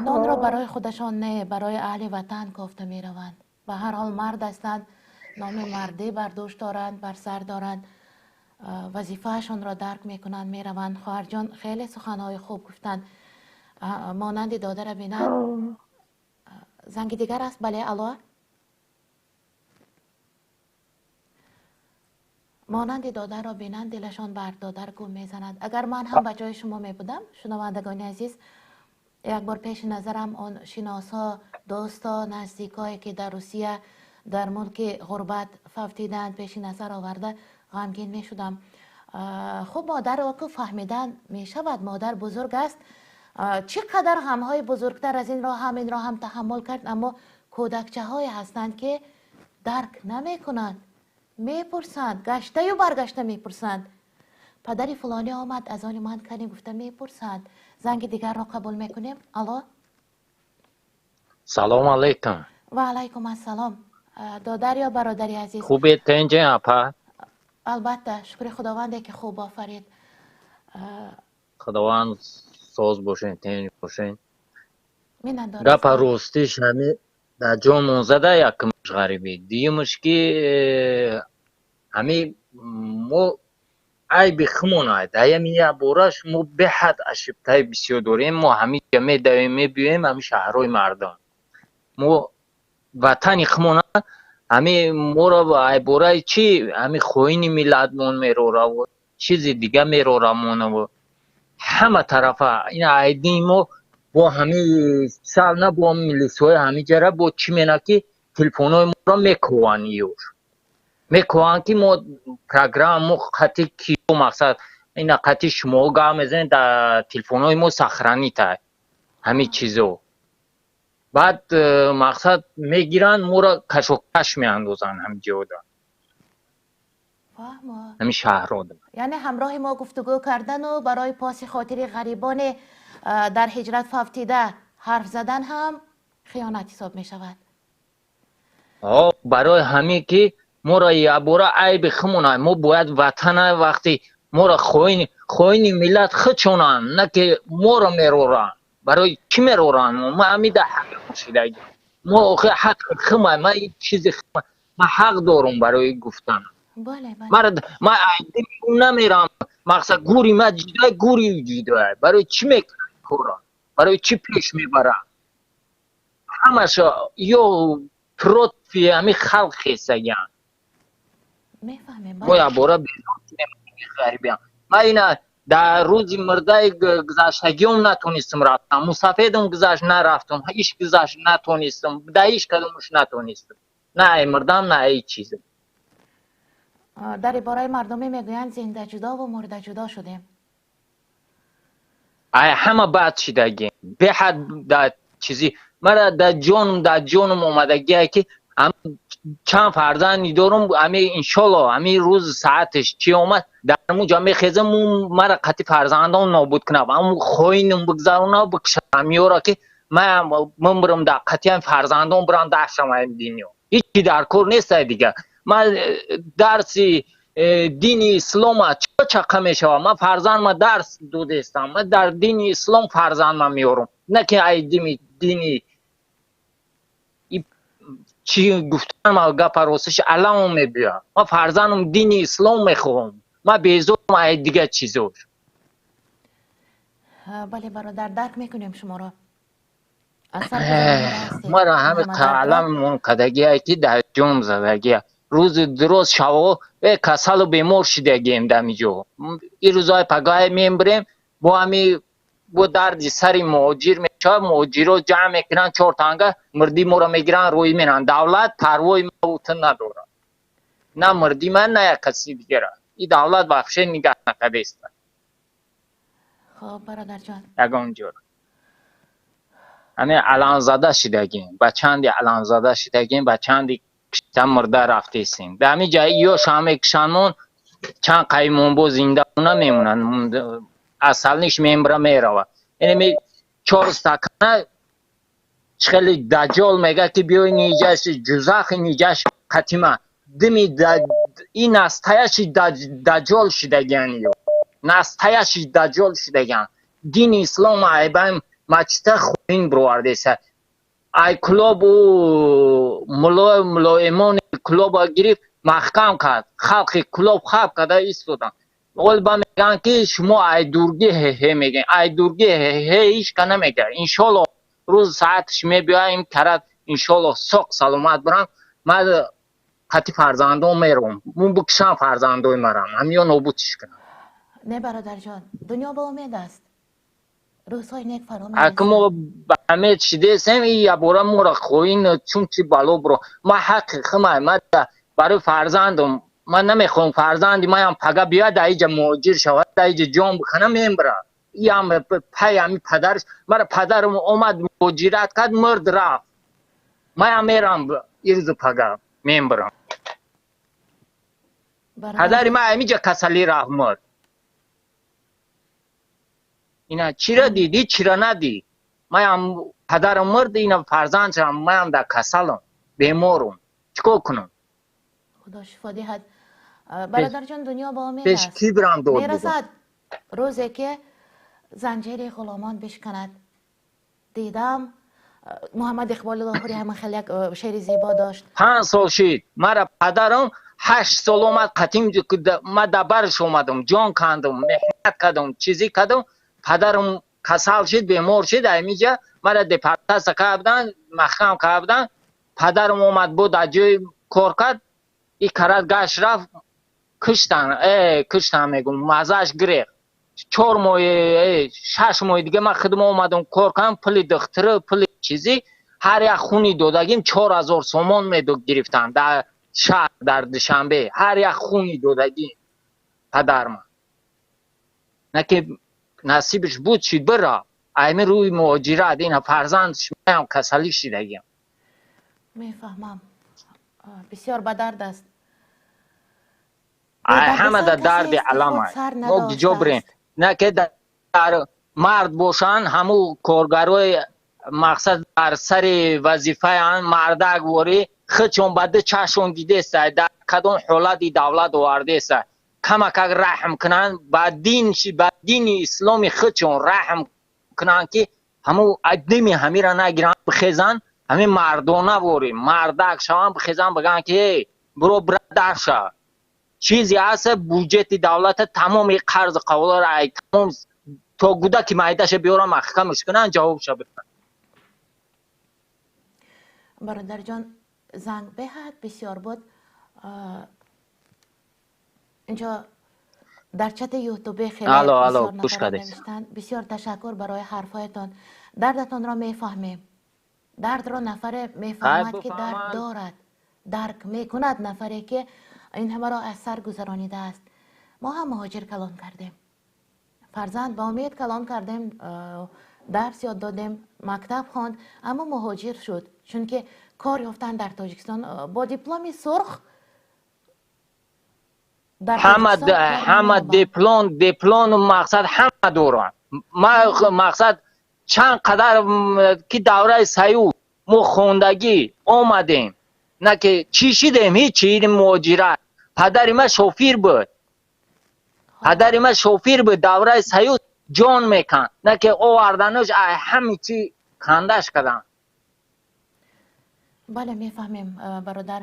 Нонро барои худашон не, барои аҳли ватан кофта мераванд. Ба ҳар ҳол мард ҳастанд, номи мардӣ бар дӯш доранд, бар сар доранд, вазифаашонро дарк мекунанд, мераванд. Хоҳарҷон хеле суханҳои хуб гуфтанд. Монанди додара бинанд. Занги дигар аст? Бале, алло. Монанди додарро бинанд, дилашон бар додар гум мезанад. Агар ман ҳам ба ҷои шумо мебудам, шунавандагони азиз, як бор пеши назарам он шиносҳо, дӯстҳо, наздикҳое ки дар Русия дар мулки ғурбат фавтиданд, пеши назар оварда ғамгин мешудам. Хуб, модарро ку фаҳмидан мешавад, модар бузург аст. Чӣ қадар ғамҳои бузургтар аз инро ҳам инро ҳам таҳаммул кард, аммо кӯдакчаҳое ҳастанд ки дарк намекунанд, мепурсанд, гаштаю баргашта мепурсанд. Падари фулонӣ омад, аз они ман кани гуфта мепурсанд. Занги дигарро қабул мекунем. Алло. Салом алайкум. Ва алайкум ассалом. Додар ё бародари азиз? Хубед, тенҷе апа? Албатта, шукри худованде ки хуб офарид. Худованд соз бошен, тенҷ бошен. Миннатдор Гапа ҳастам. Ростиш, ҳами дар ҷонмон зада якумш ғарибӣ, дуюмаш ки ҳами мо айби хумонай даями як бораш мо беҳад ошибкаи бисёр дорем. Мо ҳамиҷа медавем, мебиёем ҳами шаҳрҳои мардум, мо ватани хумона ҳами моро айбораи чӣ ҳами хоини миллатмон мерораву чизи дига мерорамонаву ҳама тарафа ин айдини мо бо ҳами сал на бо милисҳои ҳамиҷара бо чӣ мена ки телефонҳои моро мекӯванд, ёш мекӯванд ки мо программа мо қати киё мақсад ина қати шумо гап мезанед, дар телефонҳои мо сохранить ҳами чизо. Баъд мақсад мегиранд, моро кашокаш меандозанд ҳами ҷода. Фаҳмо. Ҳами шаҳрода. Яъне ҳамроҳи мо гуфтугӯ кардану барои поси хотири ғарибоне дар ҳиҷрат фавтида ҳарф задан ҳам хиёнат ҳисоб мешавад. Барои ҳамин ки моро якбора айби хумона, мо бояд ватана вақти моро хоини миллат худшонанд, на ки моро мероранд. Барои чӣ мероранд? Ма ҳамида ҳақ шидаги мо охи ҳақ хума, ма чизи хума, ма ҳақ дорум барои гуфтан. Бале, бале. Мара ма айдини ӯ намерам, мақсад гури ма ҷидай, гури ҷидай. Барои чӣ мекунад кора, барои чӣ пеш мебарад ҳамаша? Ё против ҳами халқ хестагиан. Мефаҳмем. Мо якбора ғарибиам. Ма ина дар рӯзи мурдаи гузаштагиём натонистам рафтам, мусафедам гузашт, нарафтам, ҳеч гузашт, натонистам, дар ҳеч кадомаш натонистам, на ай мурдам, на ай чизам. Дар ибораи мардумӣ мегӯянд: зинда ҷудову мурда ҷудо шудем. Ай ҳама бад шидагем беҳад дар чизи мара дар ҷонум, дар ҷонум омадагие ки чанд фарзанди дорум. Ами иншолло ами рӯз сааташ чӣ омад, дар ҳамунҷа мехезам, мара қати фарзандон нобуд кунам, ҳамун хоинум бигзаронав, бикушам ёра ки ман мемирам, дар қатиам фарзандон бирам дафшам ами дунё. Ҳичи дар кор нестай дига. Ман дарси дини ислома чо чақа мешавам? Ман фарзандма дарс додестам, ман дар дини ислом фарзандма меорум, на ки ай дини чӣ гуфтан. Гапа ростиш аламо мебиёям, ман фарзандам дини ислом мехоҳам, ман безорам ай дига чизош. Бале, бародар, дарк мекунем шуморо. Мара ҳами аламон кадагие ки дар ҷон задагия, рӯзи дуроз шаво касалу бемор шидагием. Дамиҷо ин рӯзҳои пагаҳе мембирем, бо ҳами бо дарди сари муҳоҷир мешавад. Муҳоҷиро ҷамъ мекунанд, чор танга мирди моро мегиранд, рӯй меранд. Давлат парвои мавту надорад, на мирди ман, на як каси дигара. И давлат вообще нигаҳ накардеста. Хоб, бародарҷон. Ягон ҷо ҳамин аламзада шидагем, ба чанди аламзада шидагем, ба чанди кишта мурда рафтесем. Ба ҳамин ҷа ёш ҳам мекушанмон, чанд қаймон бо зинда намемонанд, асалниш мембра мерава. Инами чор стакана хеле даҷол мега ки биёй ниҷаш ҷузах, ниҷаш қатима дими ин настаяши даҷол шидагиан, ё настаяши даҷол шидагиан. Дини ислом айбаем мачта хоин бировардеса, ай клубу мулоимони клуба гирифт, маҳкам кард, халқи клуб хаб карда истоданд. Ол ба мегӯянд ки шумо айдургӣ ҳеҳе мегӯед, айдургӣ ҳеҳе ҳеч ка намегӯяд. Иншолло рӯз сааташ мебиёяд, ин карат иншолло соқ саломат бирам, ман қати фарзандон меравам, мун бикушам фарзандои марам, ҳамиё нобудш кунам. Не, бародарҷон, дунё ба умед аст, рӯзҳои нек фаро Ака, мо ба умед шидесем, и ябора мора хоин чун чи бало биро. Ма ҳаққи химай, ма барои фарзандам, ман намехоҳам фарзанди маям пага биёяд, дар иҷа муҳоҷир шавад, дар иҷа ҷон бикана, мембирад. Иам пай ҳами падараш. Мара падарам омад, муҳоҷират кард, мурд, рафт. Маям мерам, ирзу пага мембирам. Падари ман ҳамиҷа касалӣ рафт, мурд. Ина чира дидӣ, чира надид? Маям падарам мурд, ина фарзандшам, маям дар касалам, беморум, чӣ кор кунам? Худо шифо диҳад, бародарҷон, дунё ба умед пеш аст. Ки бирам дод? Мерасад рӯзе ки занҷири ғуломон бишканад. Дидам. Муҳаммад Иқболи Лоҳурӣ ҳама хеле як шеъри зебо дошт. 5 сол шид. Мара падарам 8 сол омад қатим, ма дар барш омадам, ҷон кандам, меҳнат кардам, чизе кардам. Падарам касал шид, бемор шид, аймиҷа мара депортатсия кардан, маҳкам кардан. Падарам омад, буд аз ҷои кор кард, и карат гашт рафт, киштан, киштан мегум, мазааш гирехт. 4 моҳ, 6 моҳи дига ман худам омадам кор кардам, пули духтур, пули чизи, ҳар як хуни додагим 4000 сомон гирифтан дар шаҳр, дар Душанбе, ҳар як хуни додагим падарма. На ки насибаш буд, шид бира. Айми рӯи муҳоҷират, ина фарзандаш маям касалӣ шидагим. Мефаҳмам. Бисёр ба дард аст. Ҳама да дарди алам аст. Мо гиҷо бирем? На ки дар мард бошанд, ҳамун коргарои мақсад дар сари вазифаянд, мардак ворӣ, худшон ба ду чашмон дидеста, дар кадом ҳолати давлат овардеста. Камакак раҳм кунанд, ба дини исломи худшон раҳм кунанд, ки ҳамун дими ҳамира нагиранд, бихезанд, ҳамин мардона ворӣ, мардак шаванд, бихезанд, бигӯянд ки эй, биро бирадар шав. Чизе ҳаст, буҷети давлата тамоми қарзи қавларо ай тамом то гудаки майдаша биёрам маҳкамаш кунанд, ҷавобша бидиҳанд. Бародарҷон, занг беҳад бисёр буд. Инҷо дар чати ютубе хеле бисёр нафар навиштанд. Бисёр ташаккур барои ҳарфҳоятон. Дардатонро мефаҳмем. Дардро нафаре мефаҳмад, ки дард дорад. Дарк мекунад нафаре, ки ин ҳамаро аз сар гузаронидааст. Мо ҳам муҳоҷир калон кардем. Фарзанд ба умед калон кардем, дарс ёд додем, мактаб хонд, аммо муҳоҷир шуд, чунки кор ёфтан дар Тоҷикистон бо дипломи сурх ҳама диплом мақсад ҳама доранд. Ма мақсад чанд қадар ки давраи Союз мо хондагӣ омадем, на ки чӣ шидем, ҳеҷ чи муҳоҷират. Падари ман шофир буд. Падари ман шофир буд, давраи Союз ҷон меканд, на ки оварданаш ай ҳами чи кандаш карданд. Бале, мефаҳмем, бародар.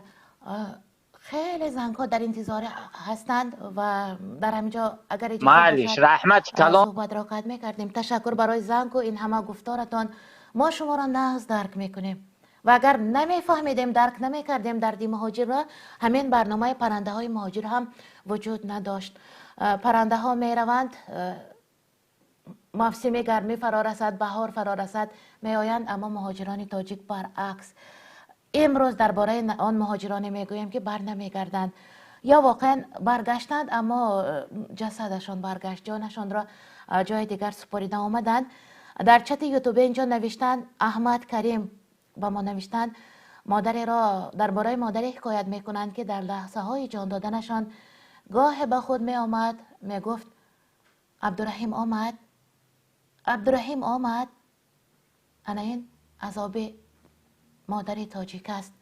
Хеле зангҳо дар интизор ҳастанд ва дар ҳамин ҷо агар иҷоза Малиш, раҳмати калон. Суҳбатро қатъ мекардем. Ташаккур барои зангу ин ҳама гуфторатон. Мо шуморо нағз дарк мекунем ва агар намефаҳмидем, дарк намекардем дарди муҳоҷирро, ҳамин барномаи паррандаҳои муҳоҷир ҳам вуҷуд надошт. Паррандаҳо мераванд, мавсими гармӣ фаро расад, баҳор фаро расад, меоянд, аммо муҳоҷирони тоҷик баръакс. Имрӯз дар бораи он муҳоҷироне мегӯем, ки бар намегарданд ё воқеан баргаштанд, аммо ҷасадашон баргашт, ҷонашонро ҷои дигар супорида омаданд. Дар чати ютубе инҷо навиштанд, Аҳмад Карим ба мо навиштанд, модареро дар бораи модаре ҳикоят мекунанд, ки дар лаҳзаҳои ҷон доданашон гоҳе ба худ меомад, мегуфт Абдураҳим омад, Абдураҳим омад. Ана ин азоби модари тоҷик аст.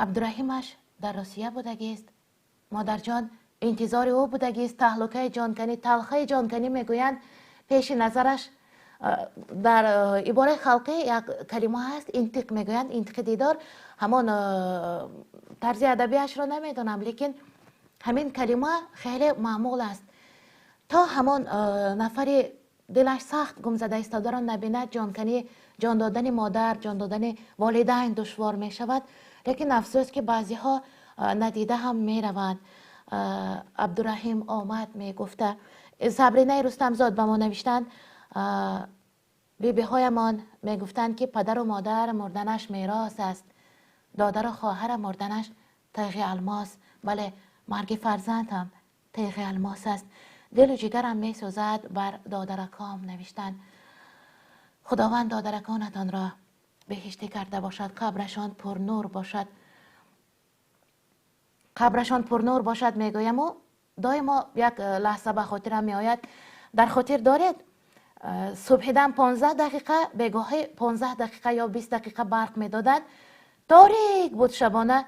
Абдураҳимаш дар Русия будагист. Модарҷон интизори ӯ будагист. Таҳлукаи ҷонканӣ, талхаи ҷонканӣ мегӯянд. Пеши назараш дар ибораи халқӣ як калима ҳаст, интиқ мегӯянд, интиқи дидор. Ҳамон тарзи адабиашро намедонам, лекин ҳамин калима хеле маъмул аст. То ҳамон нафари дилаш сахт гумзада истодаро набинад, ҷонканӣ, ҷон додани модар, ҷон додани волидайн душвор мешавад. Лекин афсӯс, ки баъзеҳо надида ҳам мераванд. Абдураҳим омад мегуфта. Сабринаи Рустамзод ба мо навиштанд, бибиҳоямон мегуфтанд, ки падару модар мурданаш мерос аст, додару хоҳара мурданаш теғи алмос. Бале, марги фарзанд ҳам теғи алмос аст. Дилу ҷигарам месӯзад бар додараком, навиштанд. Худованд додараконатонро беҳиштӣ карда бошад, қабрашон пурнур бошад. Қабрашон пурнур бошад мегӯяму доимо як лаҳза ба хотирам меояд. Дар хотир доред, субҳидам 15 дақиқа, бегоҳӣ 15 дақиқа ё 20 дақиқа барқ медоданд. Торик буд шабона.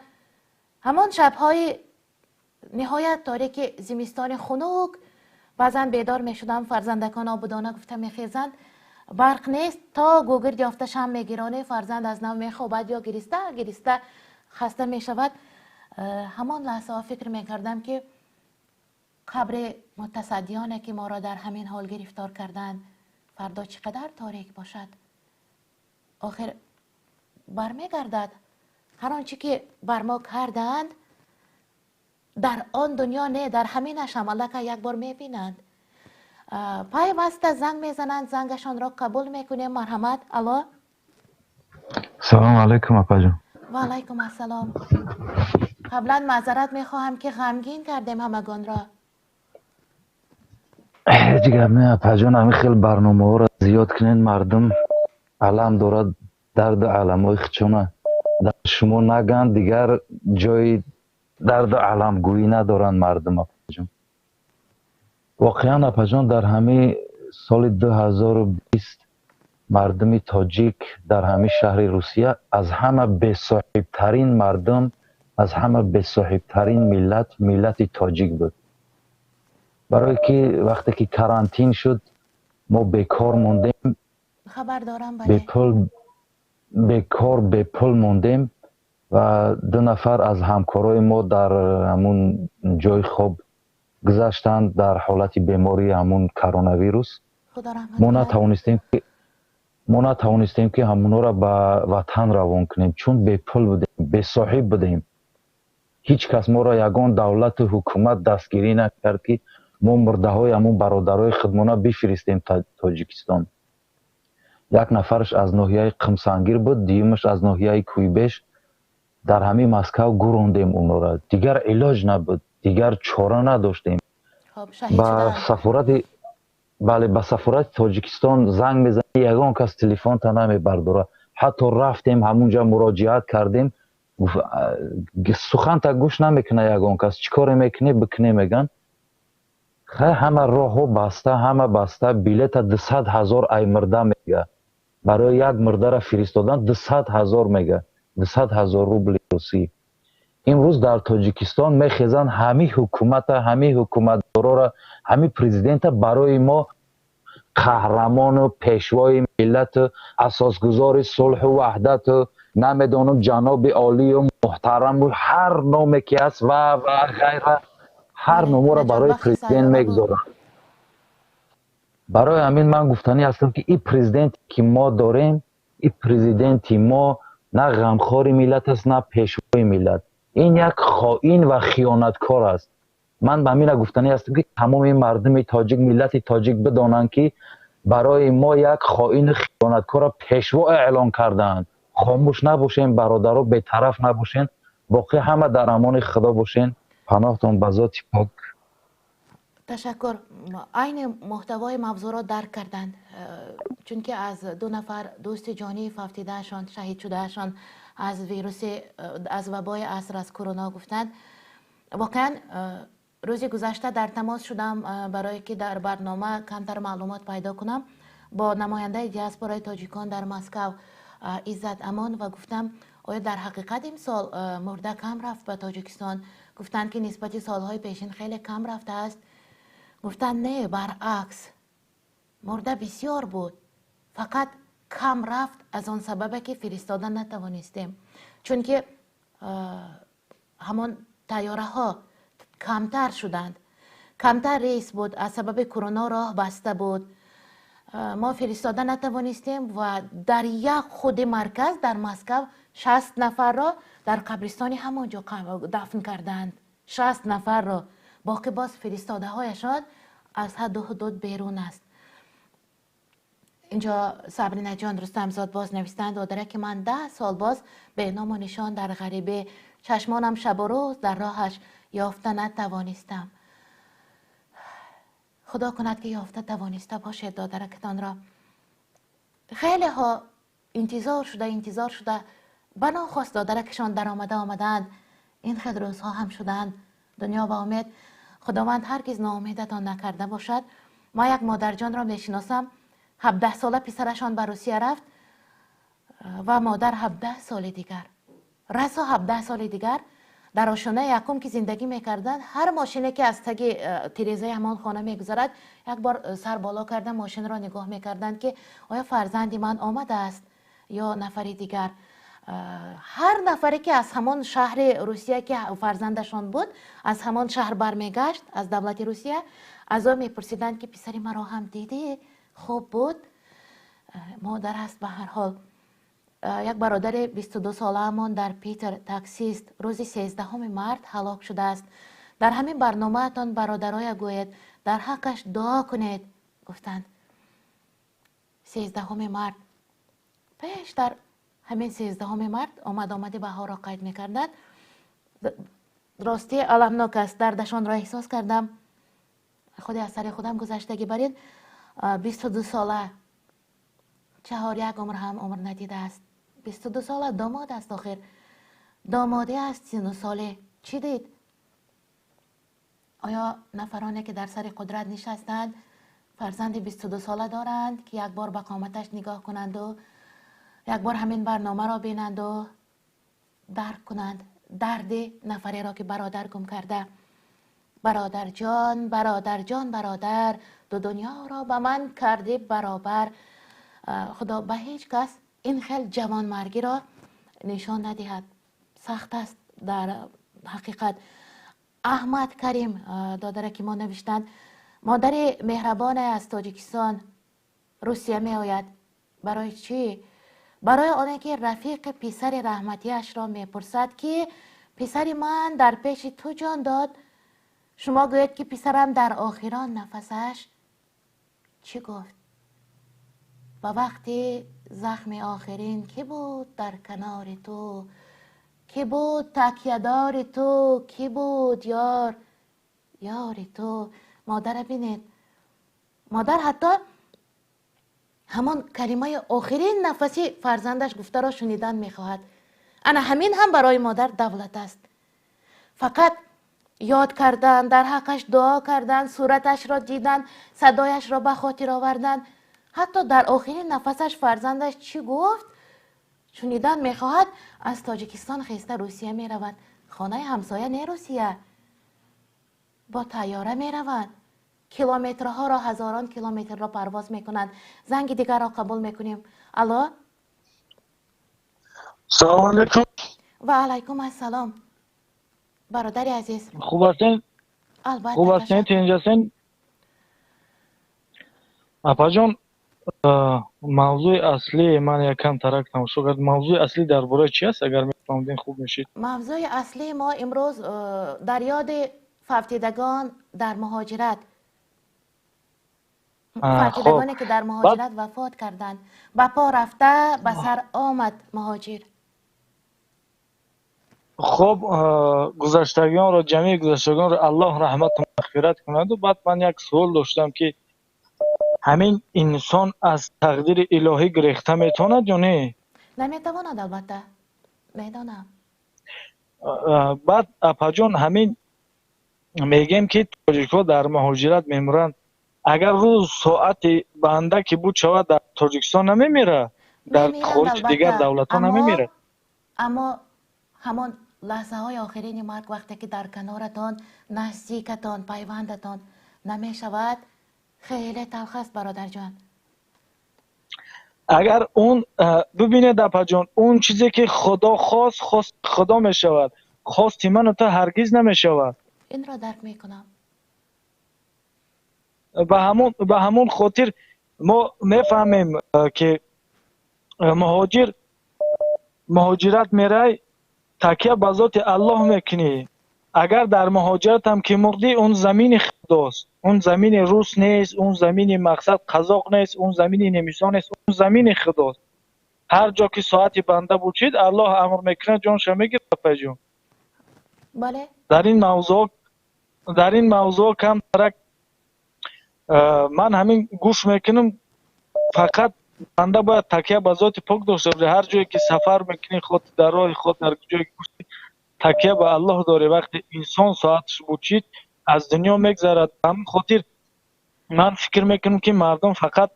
Ҳамон шабҳои ниҳоят торики зимистони хунук баъзан бедор мешудам, фарзандакон обудона гуфта мехезанд. Барқ нест, то гугирд ёфта шам мегиронӣ, фарзанд аз нав мехобад ё гириста гириста хаста мешавад. Ҳамон лаҳзаҳо фикр мекардам, ки қабри мутасаддиёне, ки моро дар ҳамин ҳол гирифтор карданд, фардо чӣ қадар торик бошад. Охир бармегардад ҳар он чӣ ки бар мо кардаанд, дар он дунё не, дар ҳаминаш ҳам аллакай як бор мебинанд. Пайваста занг мезананд, зангашонро қабул мекунем. Марҳамат, алло. Салому алайкум, апаҷон. Ва алайкум ассалом. Қаблан маъзарат мехоҳам, ки ғамгин кардем ҳамагонро. Ҳеҷ гап не, апаҷон. Ҳамин хел барномаҳоро зиёд кунед. Мардум алам дорад, дарду аламҳои худшона дар шумо наганд, дигар ҷои дарду аламгӯӣ надоранд мардум, апаҷон. Воқеан, апаҷон, дар ҳамин соли 2020 мардуми тоҷик дар ҳамин шаҳри Русия аз ҳама бесоҳибтарин мардум, аз ҳама бесоҳибтарин миллат, миллати тоҷик буд. Барое ки вақте ки карантин шуд, мо бекор мондем. Хабар дорам, бале. Бепул, бекор, бепул мондем ва ду нафар аз ҳамкорои мо дар ҳамун ҷои хоб гузаштанд дар ҳолати бемории ҳамун коронавирус. Худо раҳмат мо кунад. Натавонистем, ки ҳамунҳоро ба ватан равон кунем, чун бепул будем, бесоҳиб будем. Ҳеҷ кас моро, ягон давлату ҳукумат дастгирӣ накард, ки мо мурдаҳои ҳамун бародарои худмона бифиристем Тоҷикистон. Як нафараш аз ноҳияи Қумсангир буд, дуюмаш аз ноҳияи Кӯйбеш. Дар ҳамин Москав гурондем онҳоро. Дигар илоҷ набуд, дигар чора надоштем. Хоб, шаҳид Ба шудаанд. сафорати, бале, ба сафорати Тоҷикистон занг мезанӣ, ягон кас телефонта намебардорад. Ҳатто рафтем ҳамунҷа, муроҷиат кардем, суханта гӯш намекуна ягон кас. Чӣ коре мекунӣ, бикунӣ, меган. Хай, ҳама роҳҳо баста, ҳама баста. Билета 200 000 ай мурда мега. Барои як мурдара фиристодан 200 000 мега, 200 000 рубли русӣ. Имрӯз дар Тоҷикистон мехезанд, ҳамин ҳукумата, ҳамин ҳукуматдорора, ҳамин президента барои мо қаҳрамону пешвои миллату асосгузори сулҳу ваҳдату, намедонам, ҷаноби олию муҳтараму, ҳар номе ки ҳаст ва ғайра, ҳар номоро барои Наҷотбахши президент сайёра буд. мегузоранд. Барои ҳамин ман гуфтанӣ ҳастам, ки ин президенте ки мо дорем, ин президенти мо на ғамхори миллат аст, на пешвои миллат. Ин як хоин ва хиёнаткор аст. Ман ба ҳамина гуфтанӣ ҳастам, ки тамоми мардуми тоҷик, миллати тоҷик бидонанд, ки барои мо як хоину хиёнаткорро пешво эълон кардаанд. Хомӯш набошем, бародаро, бетараф набошен. Боқӣ ҳама дар амони Худо бошен. Паноҳтон ба зоти пок. Ташаккур. Айни муҳтавои мавзӯъро дарк карданд, чунки аз ду нафар дӯсти ҷонии фавтидаашон, шаҳид шудаашон аз вируси, аз вабои аср, аз корона гуфтанд. Воқеан, рӯзи гузашта дар тамос шудам, барое ки дар барнома камтар маълумот пайдо кунам, бо намояндаи диаспораи тоҷикон дар Москав Иззат Амон ва гуфтам: оё дар ҳақиқат имсол мурда кам рафт ба Тоҷикистон? Гуфтанд, ки нисбати солҳои пешин хеле кам рафтааст. Гуфтанд: не, баръакс, мурда бисёр буд, фақат кам рафт аз он сабабе, ки фиристода натавонистем, чунки ҳамон тайёраҳо камтар шуданд, камтар рейс буд, аз сабаби корона роҳ баста буд, мо фиристода натавонистем. Ва дар як худи марказ, дар Москав, 60 нафарро дар қабристони ҳамон ҷо дафн карданд, 60 нафарро. Боқӣ боз фиристодаҳояшон аз ҳадду ҳудуд берун аст. Инҷо Сабринаҷон Рустамзод боз навистанд: додараки ман 10 сол боз беному нишон дар ғарибӣ, чашмонам шабу рӯз дар роҳаш, ёфта натавонистам. Худо кунад, ки ёфта тавониста бошед додаракатонро. Хелеҳо интизор шуда, интизор шуда, ба нохост додаракашон даромада омадаанд. Ин хел рӯзҳо ҳам шудаанд. Дунё ба умед, Худованд ҳаргиз ноумедатон накарда бошад. Ма як модарҷонро мешиносам, 17 сола писарашон ба Русия рафт ва модар 17 соли дигар, расо 17 соли дигар. Дар ошонаи якум ки зиндагӣ мекарданд, ҳар мошине ки аз таги тирезаи ҳамон хона мегузарад, як бор сар боло карда мошинро нигоҳ мекарданд, ки оё фарзанди ман омадааст ё нафари дигар. Ҳар нафаре ки аз ҳамон шаҳри Русия ки фарзандашон буд, аз ҳамон шаҳр бармегашт, аз давлати Русия, аз ӯ мепурсиданд, ки писари маро ҳам дидӣ, хуб буд? Модар аст ба ҳар ҳол. Як бародари 22 солаамон дар Питер таксист рӯзи 13 март ҳалок шудааст. Дар ҳамин барномаатон бародароя гӯед, дар ҳаққаш дуо кунед, гуфтанд. 13 март, пештар ҳамин 13 март омад омади баҳорро қайд мекарданд. Ростӣ, аламнок аст, дардашонро эҳсос кардам, худи аз сари худам гузаштагӣ. Барин 22 сола, чаҳор як умр ҳам умр надидааст. 22 сола домод аст, охир домодӣ аст, сину соле чӣ дид? Оё нафароне ки дар сари қудрат нишастанд, фарзанди 22 сола доранд, ки як бор ба қоматаш нигоҳ кунанду як бор ҳамин барномаро бинанду дарк кунанд дарди нафареро, ки бародар гум карда? Бародарҷон, бародарҷон, бародар, ду дунёро ба ман кардӣ баробар. Худо ба ҳеҷ кас ин хел ҷавонмаргиро нишон надиҳад, сахт аст дар ҳақиқат. Аҳмад Карим додаре ки мо навиштанд: модари меҳрабоне аз Тоҷикистон Русия меояд. Барои чӣ? Барои оне ки рафиқи писари раҳматиашро мепурсад, ки писари ман дар пеши ту ҷон дод, шумо гӯед, ки писарам дар охирон нафасаш чӣ гуфт? Ба вақти захми охирин кӣ буд дар канори ту, кӣ буд такядори ту, кӣ буд ёр ёри ту? Модара бинед, модар ҳатто ҳамон калимаи охирин нафаси фарзандаш гуфтаро шунидан мехоҳад. Ана ҳамин ҳам барои модар давлат аст. Фақат ёд кардан, дар ҳаққаш дуо кардан, сураташро дидан, садояшро ба хотир овардан, ҳатто дар охирин нафасаш фарзандаш чӣ гуфт, шунидан мехоҳад. Аз Тоҷикистон хеста Русия меравад. Хонаи ҳамсоя не, Русия. Бо тайёра мераванд, километрҳоро, ҳазорон километрро парвоз мекунанд. Занги дигарро қабул мекунем. Алло. Салому алайкум. Ва алайкум ассалом, бародари азиз. Хуб ҳастен? Албатта. Хуб ҳастен, тинҷ ҳастен, апаҷон? Мавзӯи аслии ман якам тарак тамошо кард. Мавзӯи аслӣ дар бораи чи аст, агар мефаҳмидем, хуб мешид. Мавзӯи аслии мо имрӯз дар ёди фавтидагон дар муҳоҷират, фавтидагоне ки дар муҳоҷират вафот карданд. Ба по рафта ба сар омад муҳоҷир. Хуб, гузаштагонро, ҷамеи гузаштагонро Аллоҳ раҳмату мағфират кунаду баъд ман як суол доштам, ки ҳамин инсон аз тақдири илоҳӣ гирехта метавонад ё не? Наметавонад, албатта, медонам. Баъд, апаҷон, ҳамин мегӯем, ки тоҷикҳо дар муҳоҷират мемуранд. Агар рӯз соати банда ки буд шавад, дар Тоҷикистон намемирад, дар хориҷи дигар давлатҳо намемирад. Аммо ҳамон лаҳзаҳои охирини марг, вақте ки дар каноратон наздикатон, пайвандатон намешавад, хеле талх аст, бародарҷон. Агар он бибинед, апаҷон, он чизе ки Худо хост, хост Худо мешавад, хости ману ту ҳаргиз намешавад. Инро дарк мекунам. Ба ҳамон хотир мо мефаҳмем, ки муҳоҷир муҳоҷират мерай, такя ба зоти Аллоҳ мекунӣ. Агар дар муҳоҷиратам ки мурдӣ, он замини Худост, он замини рус нест, он замини мақсад қазоқ нест, он замини немисон нест, он замини Худост. Ҳар ҷо ки соати банда бучид, Аллоҳ амр мекунад, ҷонша мегирад, апаҷон. Бале. Дар ин мавзӯъ камтарак ман ҳамин гӯш мекунам. Фақат банда бояд такя ба зоти пок дошта бошад. Ҳар ҷое ки сафар мекунӣ, худ дар роҳи худ, дар ҷое ки, такя ба Аллоҳ дорӣ. Вақте инсон соаташ бучид, аз дунё мегзарад. Ба ҳамин хотир ман фикр мекунам, ки мардум фақат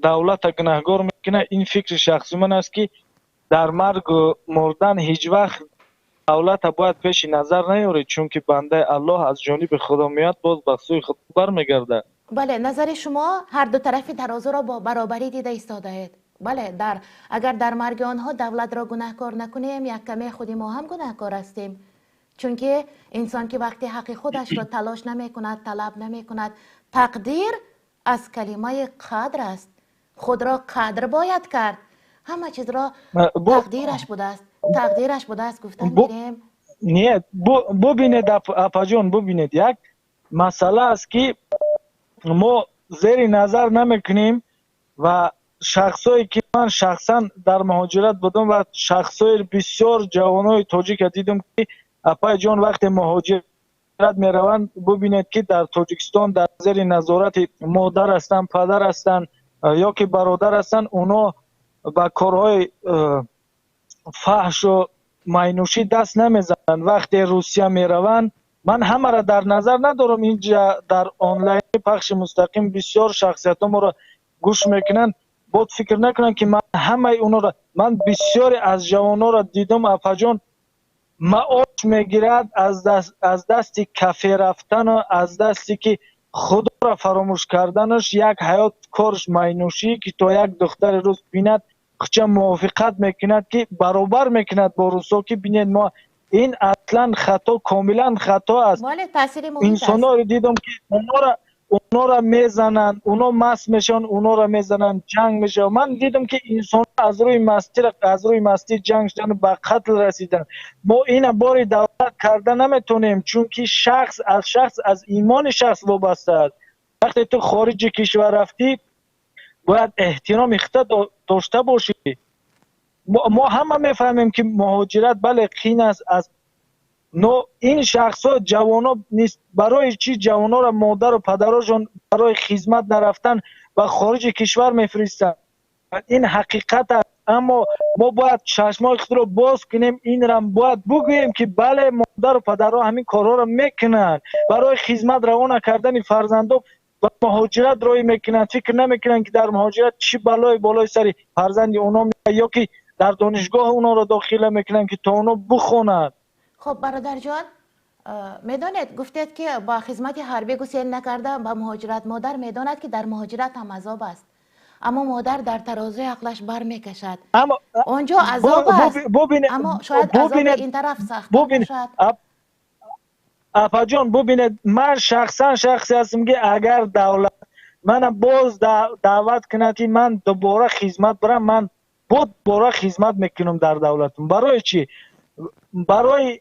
давлата гунаҳгор мекунад. Ин фикри шахси ман аст, ки дар маргу мурдан ҳеҷ вақт Давлата бояд пеши назар наёрӣ, чунки бандаи Аллоҳ аз ҷониби Худо меояд, боз ба сӯи Худо бармегардад. Бале, назари шумо ҳар ду тарафи тарозуро бо баробарӣ дида истодаед. Бале, дар агар дар марги онҳо давлатро гунаҳкор накунем, як каме худи мо ҳам гунаҳкор ҳастем, чунки инсон ки вақте ҳаққи худашро талош намекунад, талаб намекунад, тақдир аз калимаи қадр аст, худро қадр бояд кард, ҳама чизро тақдираш будааст, тақдираш будааст гуфтан гирем. Не, бубинед, апаҷон, бубинед, як масъала аст, ки мо зери назар намекунем ва шахсое ки ман шахсан дар муҳоҷират будам ва шахсои бисёр ҷавонои тоҷика дидам, ки, апайҷон, вақте муҳоҷират мераванд, бубинед, ки дар Тоҷикистон дар зери назорати модар ҳастанд, падар ҳастанд ё ки бародар ҳастанд, оно ба корҳои фаҳшу майнӯшӣ даст намезананд. Вақте Русия мераванд, ман ҳамаро дар назар надорам, инҷа дар онлайни пахши мустақим бисёр шахсиятҳо моро гӯш мекунанд, бод фикр накунанд, ки ман ҳамаи онҳоро, ман бисёре аз ҷавонҳоро дидам, апаҷон, маош мегирад, аз дасти кафе рафтану аз дасти ки Худоро фаромӯш карданаш, як ҳаёт корш майнӯшӣ, ки то як духтари рӯз бинад, хуча мувофиқат мекунад, ки баробар мекунад бо русо, ки бинед, мо ин аслан хато, комилан хато аст. Инсонҳоро дидам, ки онҳоро мезананд, оно маст мешаванд, онҳоро мезананд, ҷанг мешавад. Ман дидам, ки инсон аз рӯи мастӣ ҷанг шудан, ба қатл расиданд. Мо ина бори давлат карда наметонем, чунки шахс аз шахс, аз имони шахс вобаста аст. Вақте ту хориҷи кишвар рафтӣ, бояд эҳтироми худта дошта бошӣ. Мо ҳама мефаҳмем, ки муҳоҷират, бале, қин аст аз, но ин шахсҳо ҷавоно нест. Барои чӣ ҷавонҳоро модару падарошон барои хизмат нарафтан ба хориҷи кишвар мефиристанд? Ин ҳақиқат аст, аммо мо бояд чашмои худро боз кунем, инрам бояд бугӯем, ки бале, модару падарҳо ҳамин корҳоро мекунанд, барои хизмат равона кардани фарзандо ба муҳоҷират роҳӣ мекунанд, фикр намекунанд, ки дар муҳоҷират чӣ балое болои сари фарзанди онҳо, ё ки дар донишгоҳ онҳоро дохила мекунанд, ки то онҳо бихонанд. Хуб, бародарҷон, медонед, гуфтед, ки ба хизмати ҳарбӣ гусел накарда ба муҳоҷират. Модар медонад, ки дар муҳоҷират ҳам азоб аст, аммо модар дар тарозуи ақлаш бармекашад. Он ҷо азоб аст, аммо шояд азоби ин тараф сахт бошад. Апаҷон, бубинед, ман шахсан шахсе ҳастам, ки агар давлат мана боз даъват кунад, ки ман дубора хизмат барам, ман боз дубора хизмат мекунам дар давлатам. Барои чӣ? Барои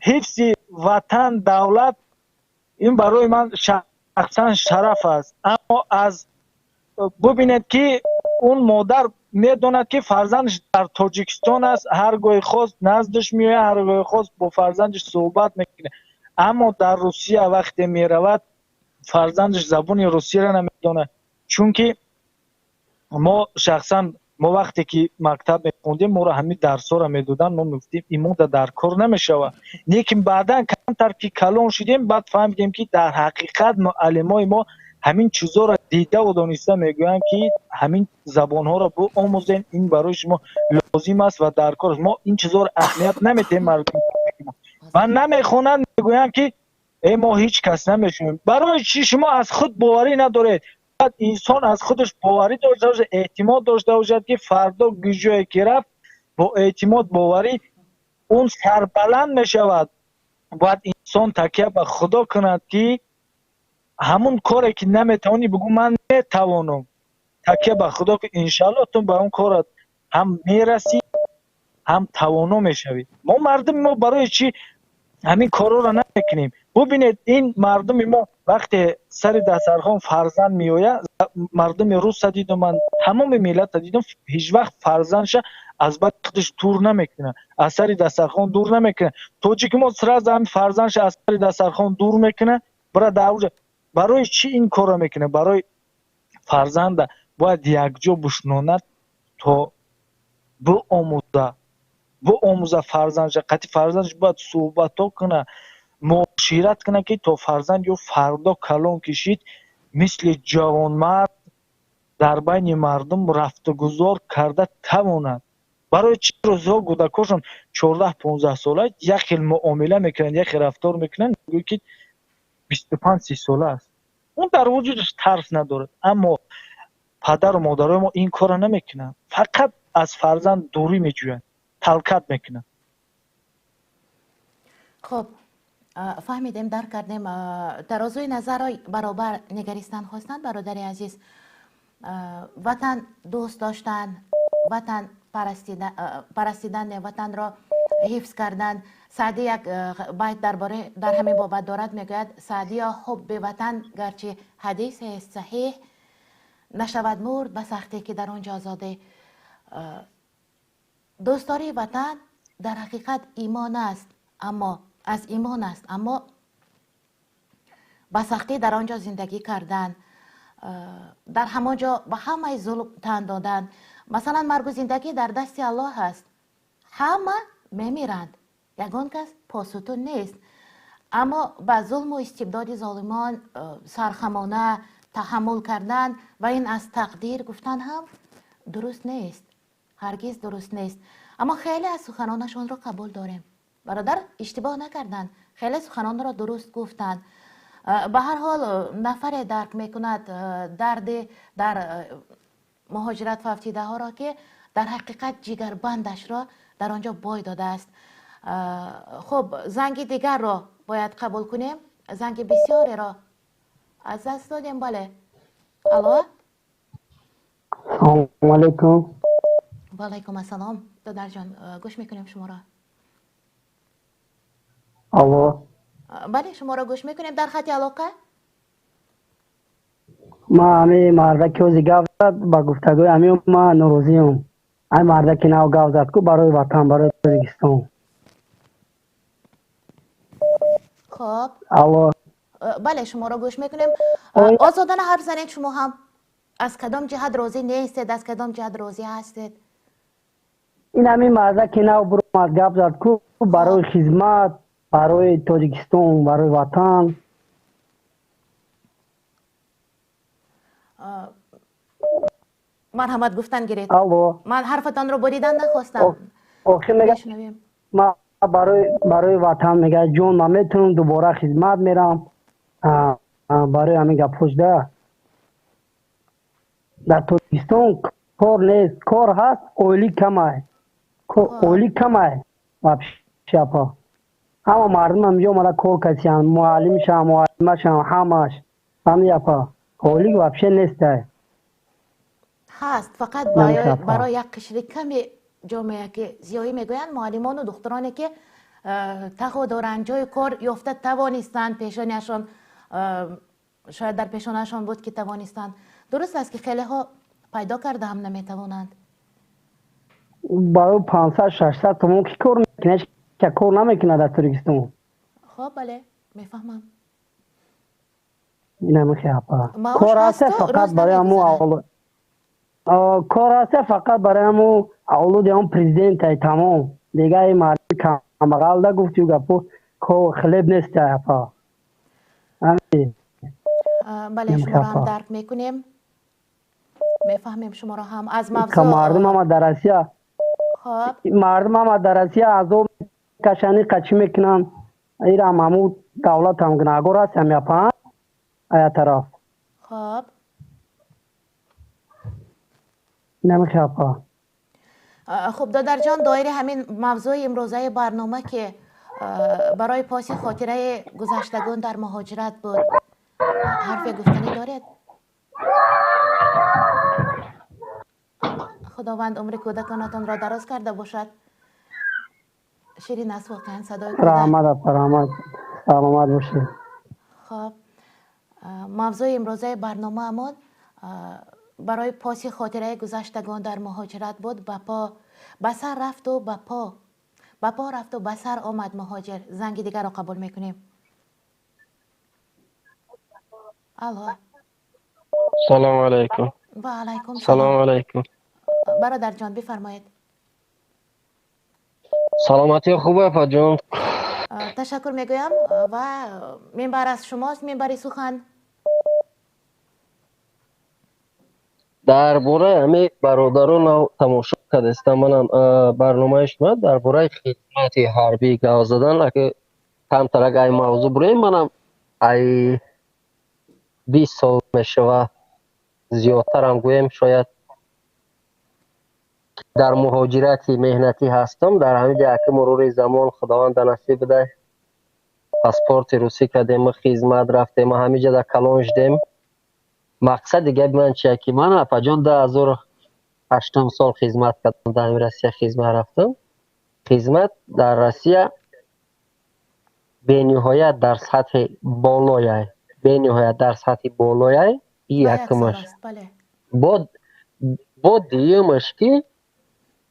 ҳифзи ватан, давлат. Ин барои ман шахсан шараф аст. Аммо аз бубинед, ки он модар медонад, ки фарзандаш дар Тоҷикистон аст, ҳар гоҳе хост наздаш меояд, ҳар гоҳе хост бо фарзандаш суҳбат мекунад, аммо дар Русия вақте меравад, фарзандаш забони русияро намедонад, чунки мо шахсан, мо вақте ки мактаб мехондем, моро ҳамин дарсҳоро медоданд, мо мегуфтем, ин мода дар кор намешавад. Лекин баъдан камтар ки калон шудем, баъд фаҳмидем, ки дар ҳақиқат муаллимои мо ҳамин чизҳоро дидаву дониста мегӯянд, ки ҳамин забонҳоро биомӯзем, ин барои шумо лозим аст ва дар кор. Мо ин чизҳоро аҳамият намедиҳем, мардум ва намехонанд, мегӯянд, ки э, мо ҳеҷ кас намешавем. Барои чӣ шумо аз худ боварӣ надоред? Бояд инсон аз худаш боварӣ дошта бошад, эътимод дошта бошад, ки фардо ҷое ки рафт, бо эътимод, боварӣ он сарбаланд мешавад. Бояд инсон такя ба Худо кунад, ки ҳамун коре ки наметавонӣ, бигӯ, ман метавонам, такя ба Худо ки иншаалло ту ба он корат ҳам мерасӣ, ҳам тавоно мешавӣ. Мо, мардуми мо, барои чӣ ҳамин корҳоро намекунем? Бубинед, ин мардуми мо вақте сари дастархон фарзанд меояд, мардуми руса дидум, ман тамоми миллата дидум, ҳеҷ вақт фарзандша аз баъди худаш дур намекунад, аз сари дастархон дур намекунад. Тоҷики мо сразу ҳами фарзандша аз сари дастархон дур мекунад, бара дар. Барои чӣ ин корро мекунад? Барои фарзанда бояд якҷо бушнонад, то биомӯза фарзандша, қатъи фарзандаш бояд суҳбатҳо кунад, муошират кунад, ки то фарзанд ё фардо калон кишид, мисли ҷавонмард дар байни мардум рафтугузор карда тавонад. Барои чӣ рӯзҳо кӯдакошон 14-15 сола як хел муомила мекунанд, як хел рафтор мекунанд, гӯё ки 25-30 сола аст. Он дар вуҷудаш тарс надорад. Аммо падару модарои мо ин корро намекунанд. Фақат аз фарзанд дурӣ меҷӯянд, талкат мекунанд. Хуб, фаҳмидем, дарк кардем. Тарозуи назарро баробар нигаристан хостанд, бародари азиз. Ватан дӯст доштан, ватан парастидан, ватанро ҳифз кардан. Саъдӣ як байт дар ҳамин бобат дорад, мегӯяд: Саъдиё ҳубби ватан гарчи ҳадисест саҳиҳ, нашавад мурд ба сахтӣ ки дар он ҷо зодӣ. Дӯстдории ватан дар ҳақиқат имон аст, аммо аз имон аст, аммо ба сахтӣ дар он ҷо зиндагӣ кардан, дар ҳамон ҷо ба ҳамаи зулм тан додан. Масалан, маргу зиндагӣ дар дасти Аллоҳ аст, ҳама мемиранд, ягон кас посутун нест, аммо ба зулму истибдоди золимон сархамона таҳаммул кардан ва ин аз тақдир гуфтан ҳам дуруст нест, ҳаргиз дуруст нест. Аммо хеле аз суханонашонро қабул дорем. Бародар иштибоҳ накарданд, хеле суханонро дуруст гуфтанд. Ба ҳар ҳол нафаре дарк мекунад дарди дар муҳоҷират фавтидаҳоро, ки дар ҳақиқат ҷигарбандашро дар он ҷо бой додааст. Хуб, занги дигарро бояд қабул кунем. Занги бисёреро аз даст додем. Бале, алло, салому алайкум. Ва алайкум ассалом, додарҷон, гӯш мекунем шуморо. Алло, бале, шуморо гӯш мекунем, дар хати алоқа. Ма ҳами мардаки ҳози гап зад, ба гуфтагӯи ҳамин ма норозиам. Ай мардаки нав гап зад ку барои ватан, барои Тоҷикистон. Хоб. Алло. Бале, шуморо гӯш мекунем. Озодона ҳарф занед. Шумо ҳам аз кадом ҷиҳат розӣ нестед, аз кадом ҷиҳат розӣ ҳастед? Ин ҳамин мардаки нав буромад гап зад ку барои хизмат, барои Тоҷикистон, барои ватан. Марҳамат, гуфтан гиред. Алло. Ман ҳарфатонро буридан нахостам. Охир мега ма барои ватан мега ҷон ман метавонам дубора хизмат мерам. Барои ҳамин гапҳошда дар Тоҷикистон кор нест, кор ҳаст, ойлик камай, ойлик камай вообще апа. Ҳама мардум ҳаминҷо омада кор касиянд, муаллимшам, муаллимашам, ҳамаш ҳамин апа. Ойлик вообще нестай. Ҳаст, фақат барои як қишри ками ҷомеа, ки зиёӣ мегӯянд муаллимону духтуроне ки тағо доранд, ҷои кор ёфта тавонистанд, пешониашон шояд дар пешонаашон буд ки тавонистанд. Дуруст аст ки хелеҳо пайдо карда ҳам наметавонанд. Барои 500-600 сомон ки кор мекунад, ки кор намекунад дар Тоҷикистон. Хоб, бале, мефаҳмам. Инамихе апа. Кор ҳаст фақат барои ҳамун авлод. Кор ҳаст фақат барои ҳамун авлоди ҳамун президентай, тамом. Дигар ин марди камбағалда гуфтию гапо хлеб нестай апа. Бале, шуморо ҳам дарк мекунем, мефаҳмем шуморо ҳам аз мавзӯъ. Мардум ҳама дар Россия, мардум ҳама дар Россия азоб мекашанд, қачӣ мекунанд. Ирам ҳамун давлат ҳам гунаҳгор аст ҳами апа, ая тараф. Хоб. Намехе апа. Хуб, додарҷон, доири ҳамин мавзӯи имрӯзаи барнома, ки барои поси хотираи гузаштагон дар муҳоҷират буд, ҳарфе гуфтанӣ доред? Худованд умри кӯдаконатонро дароз карда бошад. Ширин аст воқеан садои кӯдак. Раҳмат апа, раҳмат, саломат бошед. Хоб, мавзӯи имрӯзаи барномаамон барои поси хотираи гузаштагон дар муҳоҷират буд. Ба по ба сар рафту ба по ба по рафту ба сар омад муҳоҷир. Занги дигарро қабул мекунем. Алло. Салому алайкум. Ва алайкум салом. Алайкум. Бародарҷон, бифармоед. Саломатӣ хуб апаҷон? Ташаккур мегӯям ва минбар аз шумост, минбари сухан. Дар бораи ҳамин бародарон тамошо Кардастам манам барномаи шумо дар бораи хидмати ҳарбӣ гап задан. Аки камтарак ай мавзӯъ буроем, манам ай 20 сол мешава, зиёдтарам гӯем шояд, дар муҳоҷирати меҳнатӣ ҳастам. Дар ҳамин ҷа аки мурури замон Худованд да насиб бидай, паспорти русӣ кардем, хизмат рафтем, ҳамин ҷа да калон шудем. Мақсади гапи ман чия, ки ман, апаҷон, 2008 сол хизмат кардам, дар ҳамин Россия хизмат рафтам. Хизмат дар Россия бениҳоят дар сатҳи болояй, бениҳоят дар сатҳи болояй. И якумаш. Бо дуюмаш, ки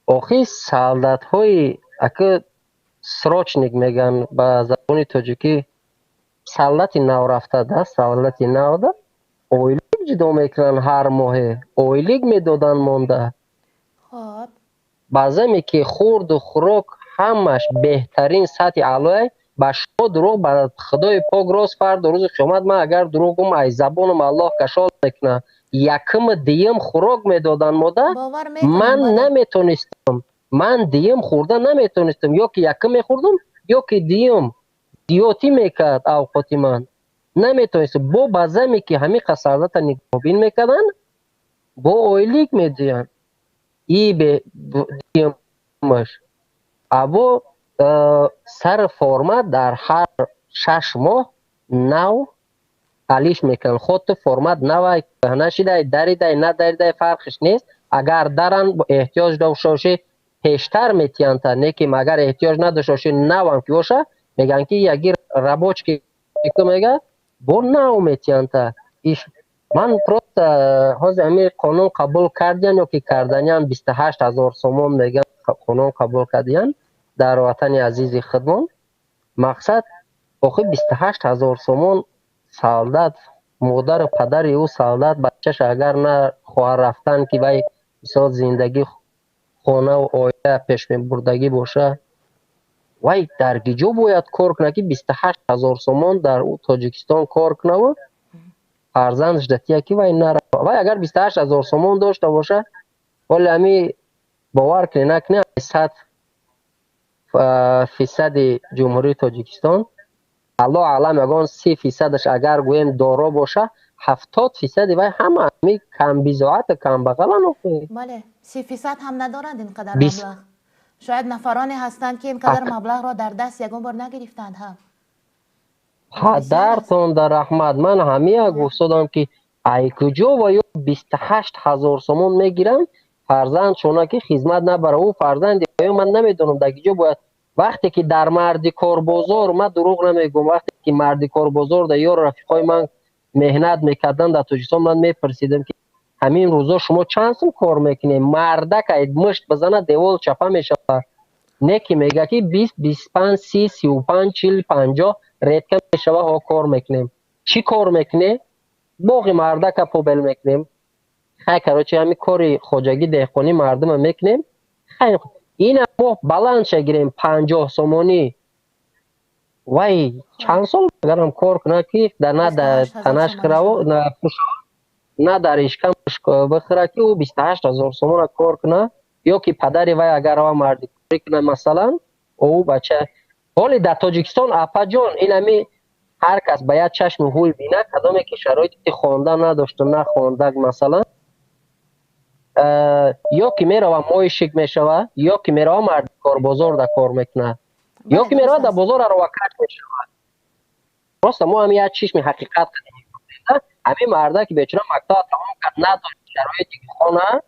охи солдатҳои аки срочник мегӯянд ба забони тоҷикӣ, солдати наврафта да, солдати навда ойлик ҷудо мекунанд, ҳар моҳе ойлик медоданд монда. Баъзаме ки хурду хӯрок ҳамаш беҳтарин, сатҳи аълое. Ба шумо дурӯғ, ба Худои пок рост, фардо рӯзи қиёмат ман агар дурӯғ гум, ай забонам Аллоҳ кашол мекунад. Якуму дуюм хӯрок медоданд мода, ман наметонистам, ман дуюм хӯрда наметонистам. Ё ки якум мехӯрдам, ё ки дуюм, зиёдтӣ мекард авқоти ман, наметонистам. Бо баъзаме ки ҳамин қад солдата нигоҳбин мекарданд, бо ойлик медиҳанд. И дуюмаш або сари форма дар ҳар 6 моҳ нав алиш мекунанд. Худ ту формат навай нашидай, даридай, надаридай, фарқиш нест. Агар даран эҳтиёҷ дошта бошӣ, пештар метиҳанд, не ки агар эҳтиёҷ надошта бошӣ, навам ки боша, мегӯянд ки яги рабочий мега, бо нав метиҳанд. Иш ман просто ҳозир ҳамин қонун қабул кардиян ё ки карданиян, 28 000 сомон мегӯянд, қонун қабул кардиян дар ватани азизи худмон. Мақсад охир 28 000 сомон солдат, модару падари ӯ солдат бачаш агар на хоҳад рафтан, ки вай мисол зиндагӣ, хонаву оила пеш мебурдагӣ боша, вай дар киҷо бояд кор кунад, ки 28 000 сомон дар Тоҷикистон кор кунаву фарзандаш датия, ки вай нарава? Вай агар 28 000 сомон дошта боша, вале ҳами бовар кунед накунед, 100 фисади Ҷумҳурии Тоҷикистон, Аллоҳ аълам, ягон 30 фисадаш агар гӯем доро боша, 70 фисади вай ҳама ҳами камбизоату камбағалан охи. Бале, 30 фисад ҳам надоранд ин қадар маблағ. Шояд нафароне ҳастанд, ки ин қадар маблағро дар даст ягон бор нагирифтанд ҳам. Падартон дар раҳмат, ман ҳамия гуфтодам, ки ай куҷо ва ё 28 000 сомон мегиранд, фарзандшона ки хизмат набара? Ӯ фарзанди ё ман намедонам дар киҷо бояд. Вақте ки дар марди корбозор, ман дурӯғ намегӯям, вақте ки марди корбозор да ёру рафиқҳои ман меҳнат мекарданд дар Тоҷикистон, ман мепурсидам, ки ҳамин рӯзо шумо чанд сум кор мекунед? Мардак ай мушт бизана, девол чапа мешавад. Не ки мега, ки 20, 25, 30, 35, 40, 50 редко мешава, ҳо, кор мекунем. Чӣ кор мекунем? Боғи мардака побел мекунем. Хай, короче, ҳамин кори хоҷагӣ, деҳқонӣ мардума мекунем. Хай, ина мо баландша гирем, 50 сомонӣ, вай чанд сол агарам кор кунад, ки на дар танаш хӯраву на дар ишкамаш бихӯра, ки ӯ 28 000 сомона кор кунад? Ё ки падари вай агар ава мардикорӣ кунад, масалан, ӯ бача ҳоли дар Тоҷикистон, апаҷон, инами ҳар кас ба як чашми ҳуй бина, кадоме ки шароити хондан надошту нахондак, масалан, ё ки мерава мойщик мешава, ё ки мерава мардикорбозор да кор мекунад, ё ки мерава дар бозор аровакаш мешавад. Просто мо ҳами як чишми ҳақиқат, ҳамин марда ки бечора мактаба тамом кард, надошт шароити ки хона,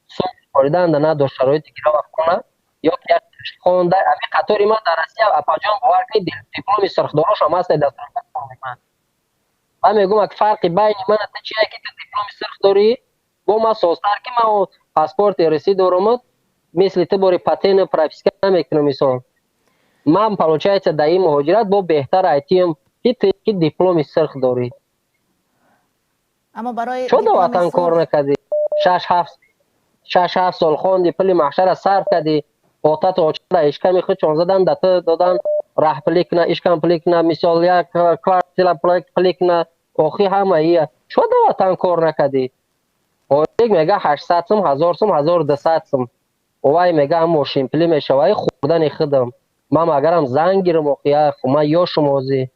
сум супориданда надошт шароити ки рава хона, ё ки як хонда. Ҳамин қатори ман дар Россия, апаҷон, бовар кунед, дипломи сурхдорошам ҳаст, дастуркор мекунад. Ман мегӯям, ак фарқи байни ман ту чие, ки ту дипломи сурх дорӣ, бо ман созтар, ки ман паспорти русӣ доруму мисли ту бори патенту прописка намекунам. Мисол, ман, получается, дар ин муҳоҷират бо беҳтар айтиам, ки ту ки дипломи сурх дорӣ. Аммо барои чо дар ватан кор накардӣ? 6-7 сол хонди, пули маҳшара сарф кардӣ, отату очада ишками худшон задан, да ту додан, раҳ пулӣ куна, ишкам пулӣ куна, мисол, як квартира пулӣ куна. Охи ҳама ия чо дар ватан кор накардӣ? Ойлик мега 800 сум, 1000 сум, 1200 сум. Овай мега мошинпулӣ мешава, ай хӯрдани худам. Ман агарам занг гирам охи, ман ёшум ҳозир.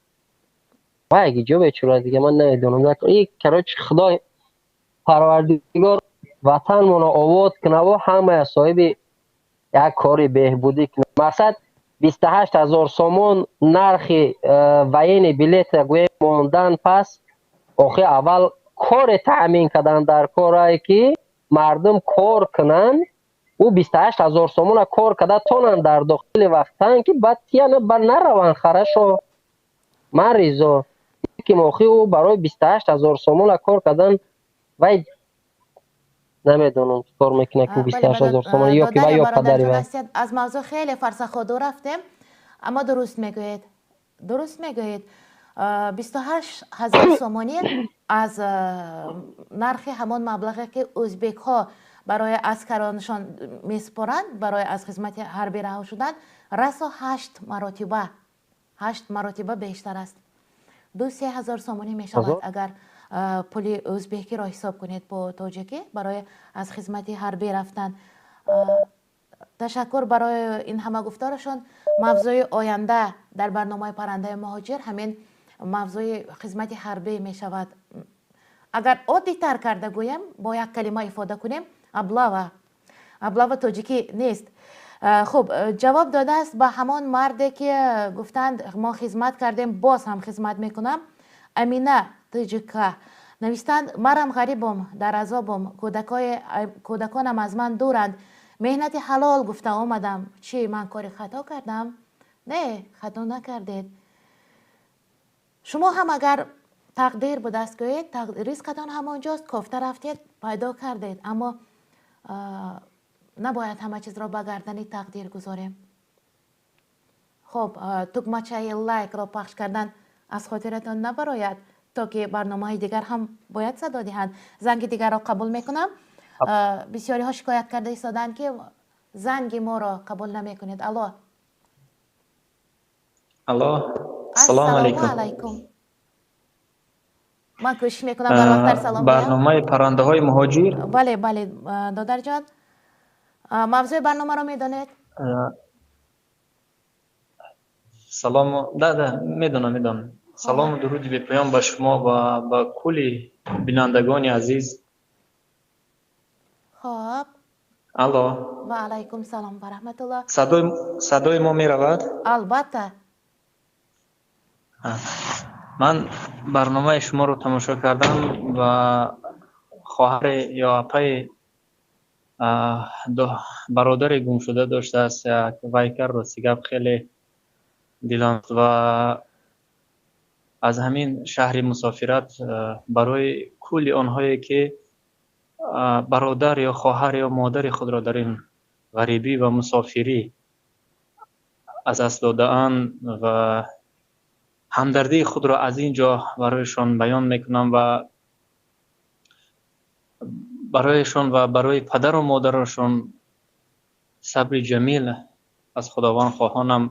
Вай ҷо бечура дига ман намедонам. И короче Худой Парвардигор ватанмонро обод кунаву ҳамая соҳиби як кори беҳбудӣ кунад. Мақсад 28 000 сомон нархи военный билета гӯем мондан пас охи аввал коре таъмин кардан дар корае ки мардум кор кунанд, ӯ 28 000 сомона кор карда тонанд дар дохили вақтан ки баъд тияна ба нараванд хорошо. Ман ризо ки охи ӯ барои 28 000 сомона кор кардан вай намедонам чӣ кор мекунад ки 28 000 сомон ё ки вай ё падари вай. Аз мавзӯъ хеле фарсахо дур рафтем, аммо дуруст мегӯед, дуруст мегӯед. 28 000 сомонӣ аз нархи ҳамон маблағе ки ӯзбекҳо барои аскаронашон месупоранд барои аз хизмати ҳарбӣ раҳо шудан, расо ҳашт маротиба, ҳашт маротиба бештар аст. 2-3 ҳазор сомонӣ мешавад, агар пули ӯзбекиро ҳисоб кунед бо тоҷикӣ барои аз хизмати ҳарбӣ рафтан. Ташаккур барои ин ҳама гуфторашон. Мавзӯи оянда дар барномаи Паррандаи муҳоҷир ҳамин мавзӯи хизмати ҳарбӣ мешавад. Агар оддитар карда гӯям, бо як калима ифода кунем: облава. Облава тоҷикӣ нест. Хуб, ҷавоб додааст ба ҳамон марде ки гуфтанд мо хизмат кардем, боз ҳам хизмат мекунам. Амина Тҷк навистанд: марам ғарибум, дар азобум, кӯдаконам аз ман дуранд, меҳнати ҳалол гуфта омадам, чӣ ман кори хато кардам? Не, хато накардед. Шумо ҳам агар тақдир будааст гӯед, ризқатон ҳамон ҷост, кофта рафтед, пайдо кардед, аммо набояд ҳама чизро ба гардани тақдир гузорем. Хуб, тугмачаи лайкро пахш кардан аз хотиратон набарояд, то ки барномаҳои дигар ҳам бояд садо диҳанд. Занги дигарро қабул мекунам. Бисёриҳо шикоят карда истоданд, ки занги моро қабул намекунед. Алло. Алло, ассалому алайкум. Алайкум. Ман кӯшиш мекунам барвақттар салом. Барномаи Паррандаҳои муҳоҷир. Бале, бале, додарҷон, мавзӯи барномаро медонед? Салому да, да, медонам, медонам. Салому дуруди бепоён ба шумо ва ба кулли бинандагони азиз. Хоб. Алло. Ва алайкум салом ва раҳматуллоҳ. Садои мо меравад? Албатта. Ман барномаи шуморо тамошо кардам ва хоҳаре ё апаи бародаре гумшуда доштааст, як вайкар. Рости гап, хеле дилам ва аз ҳамин шаҳри мусофират барои кулли онҳое ки бародар ё хоҳар ё модари худро дар ин ғарибӣ ва мусофирӣ аз даст додаанд ва ҳамдардии худро аз ин ҷо барояшон баён мекунам ва барояшон ва барои падару модарашон сабри ҷамил аз Худованд хоҳонам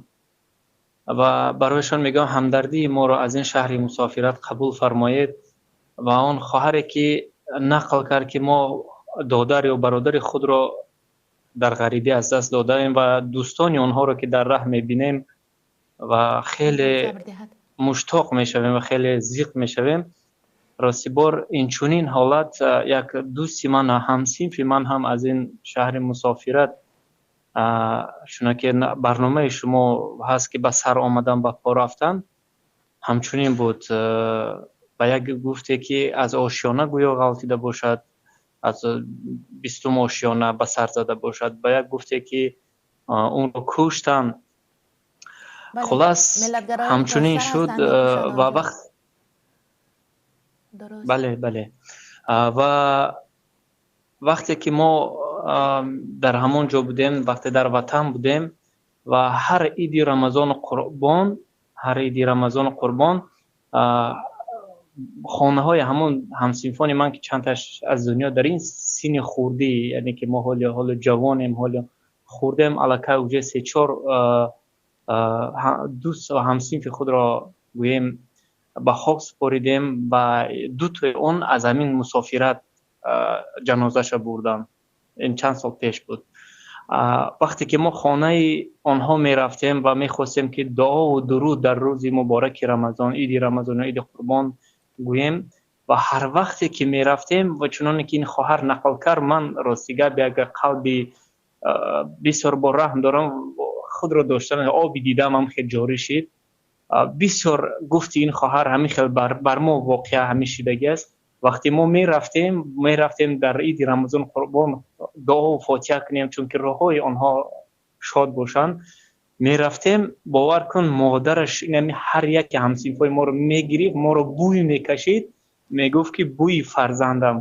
ва барояшон мегӯям, ҳамдардии моро аз ин шаҳри мусофират қабул фармоед. Ва он хоҳаре ки нақл кард, ки мо додар ё бародари худро дар ғарибӣ аз даст додаем ва дӯстони онҳоро ки дар раҳ мебинем ва хеле муштоқ мешавем ва хеле зиқ мешавем. Рости бор инчунин ҳолат як дӯсти ман, ҳамсинфи ман ҳам аз ин шаҳри мусофират, чуноки барномаи шумо ҳаст, ки ба сар омадан, ба по рафтан, ҳамчунин буд. Ба як гуфте ки аз ошёна гӯё ғалтида бошад, аз 20-ум ошёна ба сар зада бошад, ба як гуфте ки онро куштанд. Хулас, ҳамчунин шуд ва вақт, бале, бале, ва вақте ки мо дар ҳамон ҷо будем, вақте дар ватан будем ва ҳар иди Рамазону Қурбон, ҳар иди Рамазону Қурбон хонаҳои ҳамон ҳамсинфони ман, ки чандташ аз дунё дар ин синни хурдӣ, яъне ки мо ҳоло ҷавонем, ҳоло хурдем, аллакай уже се чор дӯст ва ҳамсинфи худро гӯем ба хок супоридем ва дутои он аз ҳамин мусофират ҷанозаша бурдам. Ин чанд сол пеш буд. Вақте ки мо хонаи онҳо мерафтем ва мехостем ки дуову дуруд дар рӯзи мубораки Рамазон, иди Рамазон ё иди Қурбон гӯем, ва ҳар вақте ки мерафтем ва чуноне ки ин хоҳар нақл кард, ман рости гап як қалби бисёр бо раҳм дорам, худро доштан оби дидам ҳам хел ҷорӣ шид. Бисёр гуфти ин хоҳар ҳамин хел бар мо воқеа ҳамин шидагӣ аст. Вақте мо мерафтем дар иди Рамазон Қурбон дуо фотиҳа кунем, чунки роҳҳои онҳо шод бошанд, мерафтем, бовар кун, модараш инами ҳар яке ҳамсинфҳои моро мегирифт, моро бӯй мекашид, мегуфт ки бӯи фарзандам,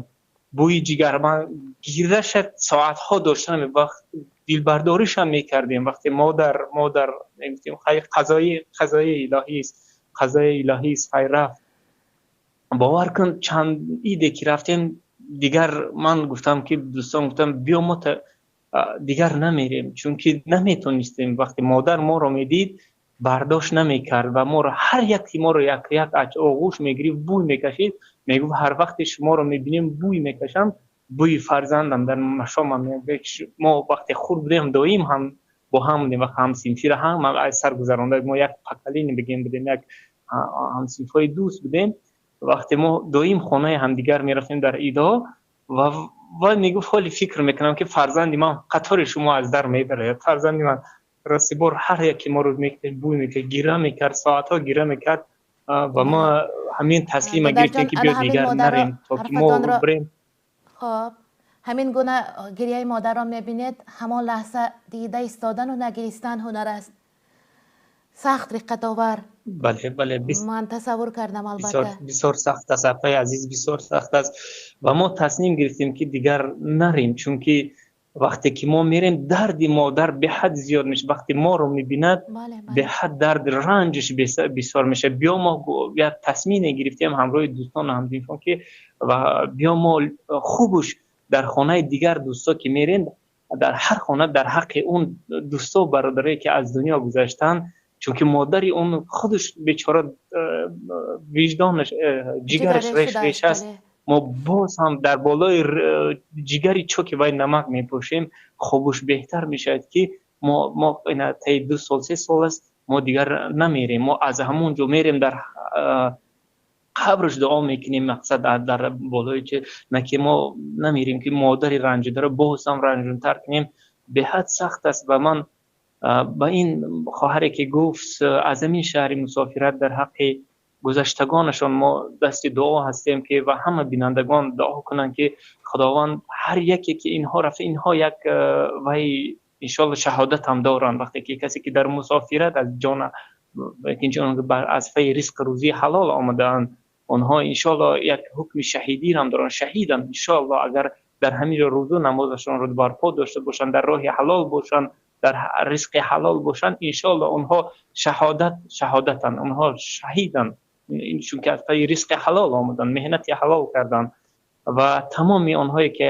бӯи ҷигар. Ман гирдаша соатҳо доштан, вақт дилбардоришам мекардем. Вақте модар мегуфтем, хайр, қазои илоҳист, қазои илоҳист, хайр, рафт. Бовар кун, чанд иде ки рафтем, дигар ман гуфтам ки дӯстон, гуфтам биё мо дигар намерем, чунки наметонистем. Вақте модар моро медид, бардошт намекард ва моро ҳар яке моро як як оғӯш мегирифт, бӯй мекашид, мегуфт ҳар вақте шуморо мебинем, бӯй мекашам, бӯи фарзандам дар машомам. Мо вақте хурд будем, доим ҳам бо ҳам будем, вақт ҳамсинфиро ҳам аз сар гузаронда, мо як поколение бигем будем, як ҳамсинфҳои дӯст будем. Вақте мо доим хонаи ҳамдигар мерафтем дар идҳо, ва мегуфт ҳоли фикр мекунам ки фарзанди ман қатори шумо аз дар мебарояд, фарзанди ман. Рости бор ҳар яке моро бӯй мекард, гира мекард, соатҳо гира мекард ва мо ҳамин таслима гирифтем ки биё дигар нарем, то ки мо бирем. Хоб, ҳамин гуна гирияи модарро мебинед, ҳамон лаҳза дида истодану нагиристан ҳунар аст. Сахт риққатовар. Бале, бале. Ман тасаввур кардам, албатта. Бисёр сахт аст, апаи азиз, бисёр сахт аст. Ва мо тасним гирифтем ки дигар нарем, чунки вақте ки мо мерем, дарди модар беҳад зиёд мешавад. Вақте моро мебинад, беҳад дард, ранҷиш бисёр мешавад. Биё мо як тасмине гирифтем ҳамроҳи дӯстон ҳамдинфон ки ва биё мо хубуш дар хонаи дигар дӯсто ки мерем, дар ҳар хона дар ҳаққи он дӯсто бародаре ки аз дунё гузаштанд, чунки модари он худаш бечора виҷдонаш, ҷигараш реш реш аст, мо боз ҳам дар болои ҷигари чоки вай намак мепошем, хобуш беҳтар мешавад ки мо ина таи 2 сол 3 сол аст мо дигар намерем, мо аз ҳамон ҷо мерем дар қабраш дуо мекунем, мақсад дар болои чи на ки мо намерем ки модари ранҷидаро боз ҳам ранҷунтар кунем. Беҳад сахт аст. Ва ман ба ин хоҳаре ки гуфт аз ҳамин шаҳри мусофират дар ҳаққи гузаштагонашон мо дасти дуо ҳастем ки ва ҳама бинандагон дуо кунанд ки Худованд ҳар яке ки инҳо рафта, инҳо як вай иншоалло шаҳодат ҳам доранд. Вақте ки касе ки дар мусофират аз ҷон аз файи ризқ рӯзии ҳалол омадаанд, онҳо иншоалло як ҳукми шаҳидӣ ҳам доранд, шаҳиданд иншоалло, агар дар ҳамин ҷо рӯзу намозашонро барпо дошта бошанд, дар роҳи ҳалол бошанд, дар ризқи ҳалол бошанд, иншоалло онҳо шаҳодатанд, онҳо шаҳиданд, чунки аз пайи ризқи ҳалол омаданд, меҳнати ҳалол карданд. Ва тамоми онҳое ки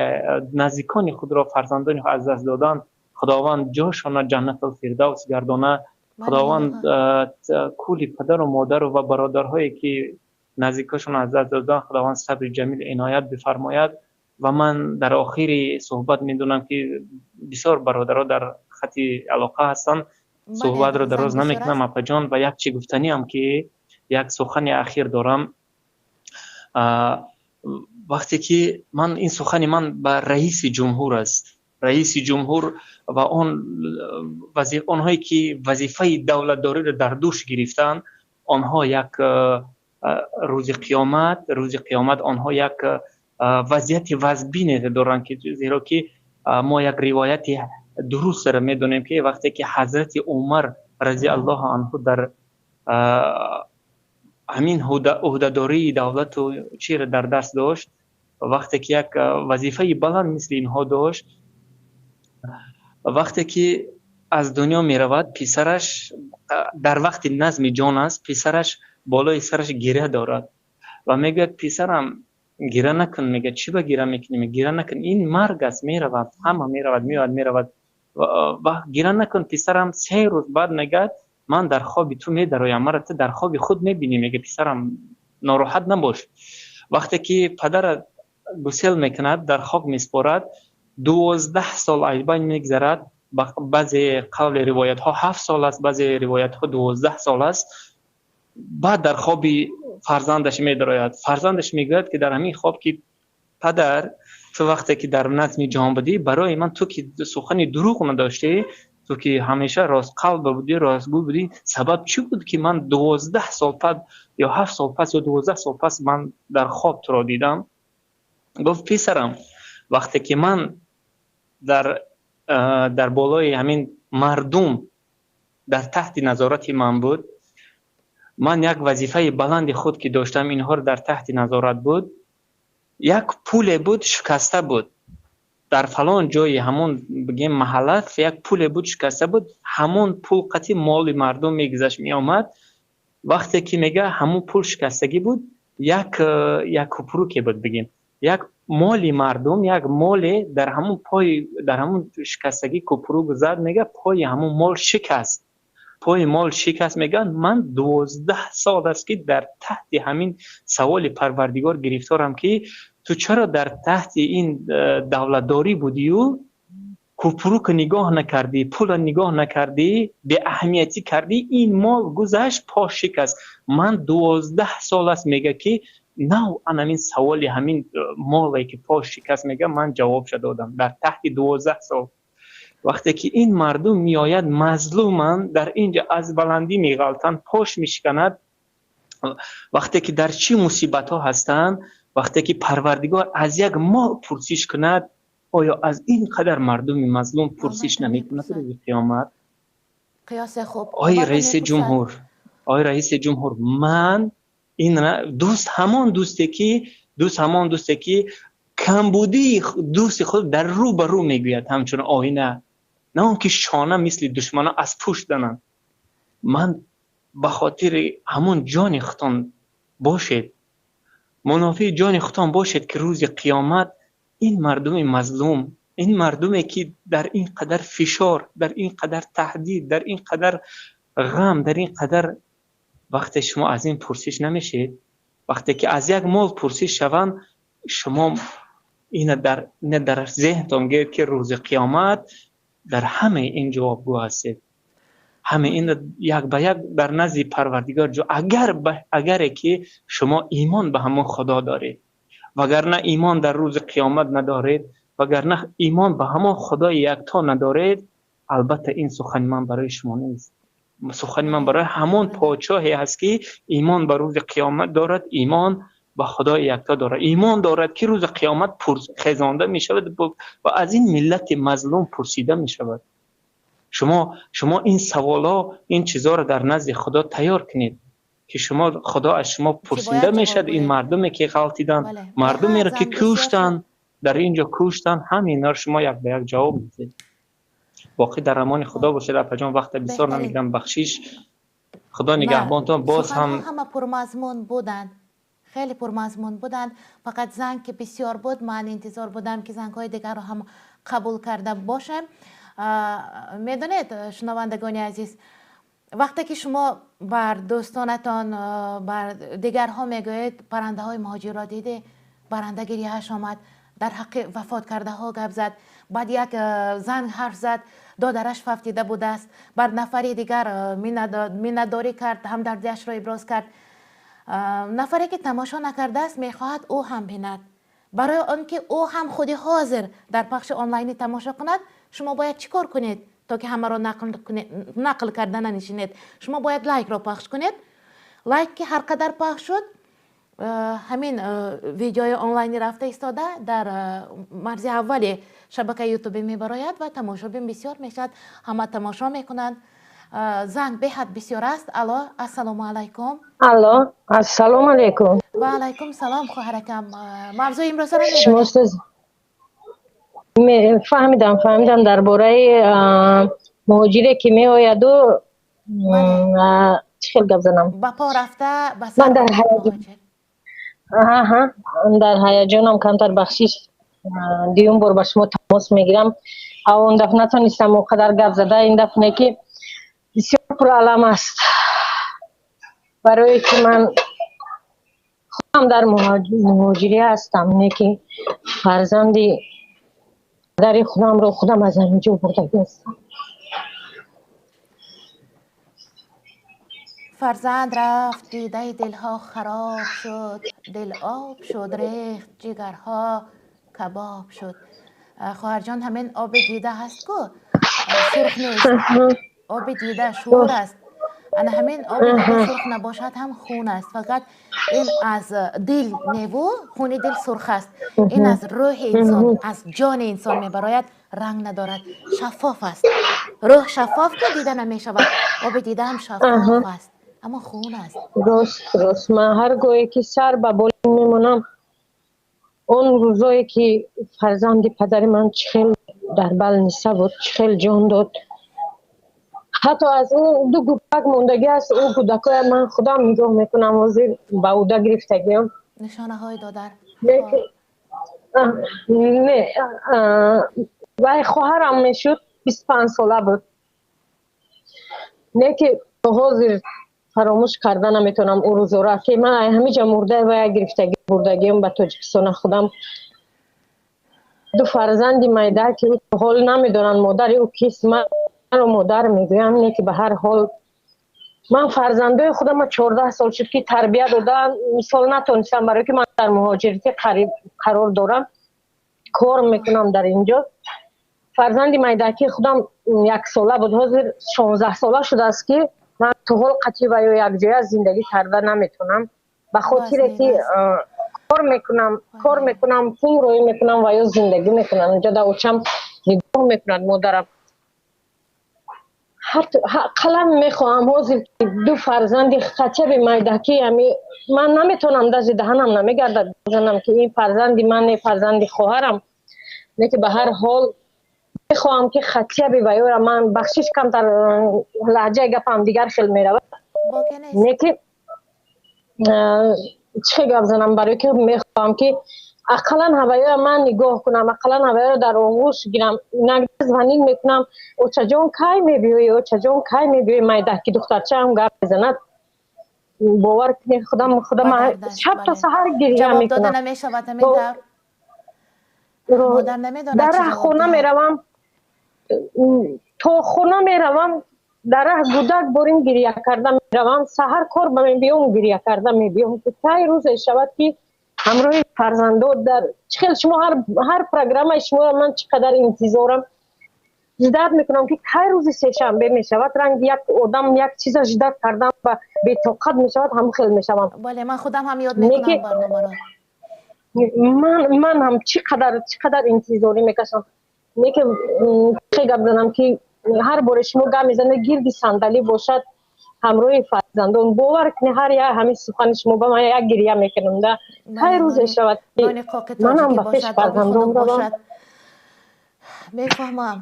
наздикони худро, фарзандони аз даст доданд, Худованд ҷошонро ҷаннатул фирдавс гардона. Худованд кули падару модару ва бародарҳое ки наздикошонро аз даст доданд, Худованд сабри ҷамил иноят бифармояд. Ва ман дар охири суҳбат медонам ки бисёр бародаро дар хати алоқа ҳастанд, суҳбатро дароз намекунам апаҷон. Ва як чи гуфтаниам ки як сухани ахир дорам. Вақте ки ман ин сухани ман ба раиси ҷумҳур аст, раиси ҷумҳур ва он онҳое ки вазифаи давлатдориро дар дӯш гирифтаанд, онҳо як рӯзи қиёмат онҳо як вазъияти вазбине доранд, ки зеро ки мо як ривояти дурустро медонем ки вақте ки ҳазрати Умар разиаллоҳу анҳу дар ҳамин ӯҳдадории давлату чиро дар даст дошт, вақте ки як вазифаи баланд мисли инҳо дошт, вақте ки аз дунё меравад, писараш дар вақти назми ҷон аст, писараш болои сараш гиря дорад ва мегӯяд писарам гира накун, мегӯяд чӣ ба гира мекунӣ, гира накун, ин марг аст, меравад, ҳама меравад, меояд, меравад, ва гира накун писарам. 3 рӯз баъд мегӯяд ман дар хоби ту медароям, маро ту дар хоби худ мебинӣ, мегӯяд писарам нороҳат набош. Вақте ки падара гусел мекунад, дар хок меспорад, 12 сол айбайн мегзарад, Баъзе қавли ривоятҳо 7 сол аст, баъзе ривоятҳо 12 сол аст. Баъд дар хоби фарзандаш медарояд. Фарзандаш мегӯяд, ки дар ҳамин хоб ки падар, ту вақте ки дар назми ҷаҳон будӣ, барои ман ту ки сухани дурӯғ надоштӣ, ту ки ҳамеша ростқалб будӣ, ростгӯ будӣ, сабаб чӣ буд ки ман 12 сол пас ё 7 сол пас ё 12 сол пас ман дар хоб туро дидам? Гуфт: писарам, вақте ки ман дар болои ҳамин мардум дар таҳти назорати ман буд, ман як вазифаи баланди худ ки доштам, инҳоро дар таҳти назорат буд, як пуле буд, шикаста буд дар фалон ҷои ҳамон бигем маҳалла, як пуле буд, шикаста буд, ҳамон пул қати моли мардум мегузашт, меомад. Вақте ки мега ҳамон пул шикастагӣ буд, як купруке буд, бигем як моли мардум, як моле дар ҳамон пой, дар ҳамон шикастагӣ купрук зад, мега пои ҳамон мол шикаст, пои мол шикаст. Мегӯянд ман 12 сол аст ки дар таҳти ҳамин саволи Парвардигор гирифторам, ки ту чаро дар таҳти ин давлатдорӣ будию купрук нигоҳ накардӣ, пула нигоҳ накардӣ, беаҳамиятӣ кардӣ, ин мол гузашт, по шикаст. Ман 12 сол аст, мега, ки нав анамин саволи ҳамин моле ки по шикаст, мега, ман ҷавобша додам дар таҳти 12 сол. Вақте ки ин мардум меояд, мазлуманд, дар инҷа аз баландӣ меғалтанд, пош мешиканад, вақте ки дар чӣ мусибатҳо ҳастанд, вақте ки Парвардигор аз як мол пурсиш кунад, оё аз ин қадар мардуми мазлум пурсиш намекунад рӯзи қиёмат? Қиёсе хуб. Ой раиси ҷумҳур, ой раиси ҷумҳур, ман ин дӯст, ҳамон дӯсте ки дӯст, ҳамон дӯсте ки камбудии дӯсти худ дар рӯ ба рӯ мегӯяд, ҳамчун оина, на он ки шона мисли душманон аз пушт зананд. Ман ба хотири ҳамон ҷони худтон бошед, мунофии ҷони худтон бошед, ки рӯзи қиёмат ин мардуми мазлум, ин мардуме ки дар ин қадар фишор, дар ин қадар таҳдид, дар ин қадар ғам, дар ин қадар, вақте шумо аз ин пурсиш намешед, вақте ки аз як мол пурсиш шаванд, шумо ина дар зеҳнтон гиред, ки рӯзи қиёмат дар ҳамаи ин ҷавобгӯ ҳастед. Ҳама ин як ба як дар назди Парвардигор ҷо, агар агаре ки шумо имон ба ҳамон Худо доред, вагарна имон дар рӯзи қиёмат надоред, вагарна имон ба ҳамон Худои якто надоред, албатта ин сухани ман барои шумо нест. Сухани ман барои ҳамон подшоҳе ҳаст, ки имон ба рӯзи қиёмат дорад, имон ба Худои якто дорад, имон дорад, ки рӯзи қиёмат хезонда мешавад ва аз ин миллати мазлум пурсида мешавад. Шумо ин саволҳо, ин чизҳоро дар назди Худо тайёр кунед, ки шумо Худо аз шумо пурсида мешавад. Ин мардуме ки ғалтиданд, мардумеро ки куштанд, дар ин ҷо куштанд, ҳаминҳоро шумо як ба як ҷавоб медиҳед. Боқӣ дар амони Худо бошед, апаҷон, вақта бисёр намегирам, бахшиш, Худо нигаҳбонтон боз ҳам. Ҳама пурмазмун буданд, хеле пурмазмун буданд. Фақат занг ки бисёр буд, ман интизор будам, ки зангҳои дигарро ҳам қабул карда бошем. Медонед, шунавандагони азиз, вақте ки шумо бар дӯстонатон, бар дигарҳо мегӯед: паррандаҳои муҳоҷирро дидӣ? Парранда гирияаш омад, дар ҳаққи вафоткардаҳо гап зад. Баъд як зан ҳарф зад, додараш фавтида будааст. Бар нафари дигар миннатдорӣ кард, ҳамдардиашро иброз кард. Нафаре ки тамошо накардааст, мехоҳад ӯ ҳам бинад. Барои он ки ӯ ҳам худи ҳозир дар пахши онлайнӣ тамошо кунад, шумо бояд чӣ кор кунед, то ки ҳамаро нақл карда нанишинед? Шумо бояд лайкро пахш кунед. Лайк ки ҳар қадар пахш шуд, ҳамин видеои онлайнӣ рафта истода дар марзи аввали шабакаи Ютубӣ мебарояд ва тамошобин бисёр мешавад, ҳама тамошо мекунанд. Занг беҳад бисёр аст. Алло, ассалому алайкум. Алло, ассалому алайкум. Ва алайкум салом, хоҳаракам. Мавзӯи имрӯзаро Фаҳмидам, фаҳмидам, дар бораи муҳоҷире ки меояду чӣ хел гап занам. Ба по рафта ба Ман дар дар ҳаяҷонам камтар, бахшиш. Дуюм бор ба шумо тамос мегирам. Он дафъ натонистам он қадар гап зада, ин дафъ не, ки бисёр пуралам аст, барое ки ман худам дар муҳоҷирӣ ҳастам, не ки фарзанди Падари худамро худам аз ҳамин ҷо бурдагӣ ҳастам. Фарзанд рафт, дидаи дилҳо хароб шуд, дил об шуд, рехт, ҷигарҳо кабоб шуд. Хоҳарҷон, ҳамин оби дида ҳаст ку, сурх нест, оби дида шӯр аст. Ана ҳамин оби дида сурх набошад ҳам хун аст. Фақат ин аз дил неву хуни дил сурх аст. Ин аз рӯҳи инсон, аз ҷони инсон мебарояд, ранг надорад, шаффоф аст. Рӯҳ шаффоф ку дида намешавад, оби дида ҳам шаффоф аст, аммо хун аст. Рост, рост. Ман ҳар гоҳе ки сар ба болин мемонам, он рӯзое ки фарзанди падари ман чӣ хел дар балниса буд, чӣ хел ҷон дод, ҳатто аз ӯ ду гӯпак мондагӣ аст, ӯ кӯдакоя ман худам нигоҳ мекунам, ҳозир ба уда гирифтагиам. Нишонаҳои додар. Не, вай хоҳарам мешуд, 25 сола буд. Не ки ҳозир фаромӯш карда наметавонам ӯ рӯзора, ки ман ҳамиҷа мурда вая гирифтагӣ бурдагиам ба Тоҷикистона худам. Ду фарзанди майда ки ҳол намедонанд модари ӯ кист, маро модар мегӯям, не ки ба ҳар ҳол ман фарзандои худама 14 сол шуд ки тарбия дода, мисол натонистам, барое ки ман дар муҳоҷирати қарор дорам, кор мекунам дар инҷо. Фарзанди майдакии худам 1 сола буд, ҳозир 16 сола шудааст ки ман то ҳол қатъи ва ё якҷоя зиндагӣ карда наметавонам, ба хотире ки кор мекунам, пул рӯй мекунам ва ё зиндагӣ мекунам. Инҷо дар очам нигоҳ мекунад модарам. Қалам мехоҳам ҳозир ду фарзанди хачаби майдакӣ, ами ман наметавонам, даже даҳанам намегардад бизанам ки ин фарзанди ман не, фарзанди хоҳарам. Не ки ба ҳар ҳол мехоҳам ки хатияби ваёра ман бахшиш, камтар лаҳҷаи гапам дигар хел меравад, не ки чӣ гап занам, барое ки мехоҳам ки ақаллан ҳаваёра ман нигоҳ кунам, ақаллан ҳаваёра дар оғӯш гирам. Инак звонит мекунам, очаҷон кай мебиёӣ, очаҷон кай мебиёӣ, майдаки духтарчаам гап мезанад. Бовар кунед, худам шаб то саҳар гиря мекунам. Ҷавоб дода намешавад ҳамин тавр? Дар раҳ хона меравам, то хона меравам, дар раҳ гудак борин гиря карда меравам, саҳар кор ба мебиём, гиря карда мебиём. Кай рӯзе шавад ки ҳамроҳи фарзандо дар чӣ хел шумо ҳар программаи шуморо ман чӣ қадар интизорам, ждат мекунам ки кай рӯзи сешанбе мешавад. Ранги як одам як чиза ждат кардам ва бетоқат мешавад, ҳамон хел мешавам. Бале, ман худам ҳам ёд мекунам барномаро. Ман ҳам чӣ қадар интизорӣ мекашам. Не ки чӣ гап занам ки ҳар боре шумо гап мезанед, гирди сандалӣ бошад ҳамроҳи фарзандон. Бовар кунед, ҳар як ҳамин сухани шумо ба ман як гиря мекунам. Да кай рӯзе шавад ки манам ба пеши фарзандон равам. Мефаҳмам.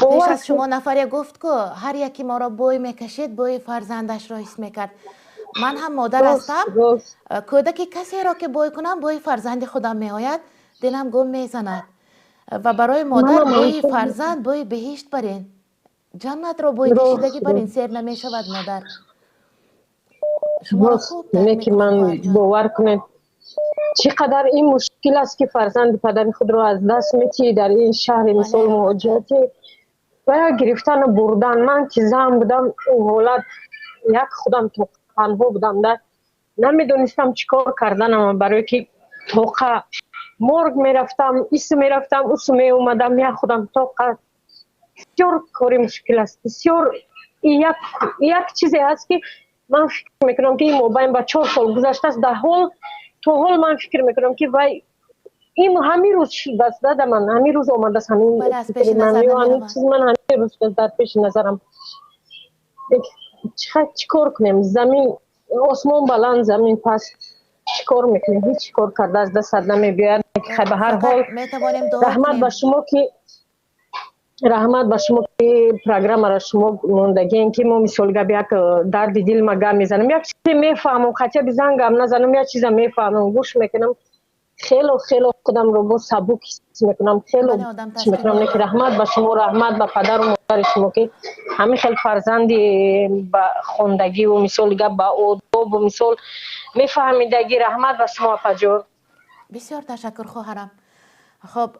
Пеш аз шумо нафаре гуфт ку ҳар яке моро бӯй мекашид, бӯи фарзандашро ҳис мекард. Ман ҳам модар ҳастам. Кӯдаки касеро ки бӯй кунам, бӯи фарзанди худам меояд, дилам гум мезанад. Ва барои модар бӯи фарзанд бӯи беҳишт барин, ҷаннатро бӯй кашидагӣ барин, сер намешавад модар. Шуморо хуб не ки ман бовар кунед, чӣ қадар ин мушкил аст ки фарзанди падари худро аз даст метиҳӣ дар ин шаҳри мисол муҳоҷиратӣ ва як гирифтану бурдан. Ман ки зан будам, ӯ ҳолат як худам танҳо будам, да намедонистам чӣ кор карданам, барое ки тоқа морг мерафтам, ису мерафтам, усу меомадам, як худам тоқа. Бисёр кори мушкил аст, бисёр як чизе ҳаст ки ман фикр мекунам ки ин мобайн ба 4 сол гузаштааст, дар ҳол то ҳол ман фикр мекунам ки вай ин ҳамин рӯз шудааст, да ман ҳамин рӯз омадааст, ҳамин чиз ман ҳамин рӯз дар пеши назарам. Чӣ кор кунем? Замин осмон баланд, замин паст, чӣ кор мекунем? Ҳеҷ кор карда аз дастат намебиёяд. Ба ҳар ҳол раҳмат ба шумо ки раҳмат ба шумо ки программаро шумо мондагиен, ки мо мисол гап як дарди дил ма гап мезанам, як чизе мефаҳмам, хотя би зан гап назанам, як чиза мефаҳмам, гӯш мекунам, хело хело худамро бо сабук ҳис мекунам, хело чӣ мекунам. Не ки раҳмат ба шумо, раҳмат ба падару модари шумо ки ҳамин хел фарзанди ба хондагиву мисол гап ба одобу мисол мефаҳмидагӣ. Раҳмат ба шумо апаҷон. Бисёр ташаккур хоҳарам. Хуб,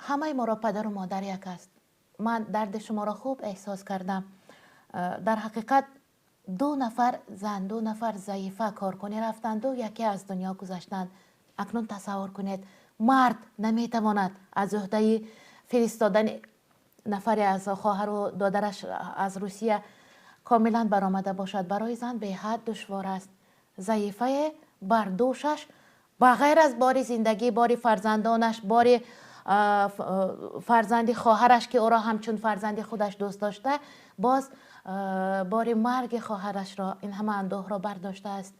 ҳамаи моро падару модар як аст. Ман дарди шуморо хуб эҳсос кардам. Дар ҳақиқат ду нафар зан, ду нафар заифа коркунӣ рафтанду яке аз дунё гузаштанд. Акнун тасаввур кунед, мард наметавонад аз уҳдаи фиристодани нафаре аз хоҳару додараш аз Русия комилан баромада бошад. Барои зан беҳад душвор аст. Заифае бар дӯшаш ба ғайр аз бори зиндагӣ, бори фарзандонаш, бори фарзанди хоҳараш, ки ӯро ҳамчун фарзанди худаш дӯст дошта, боз бори марги хоҳарашро, ин ҳама андӯҳро бардоштааст.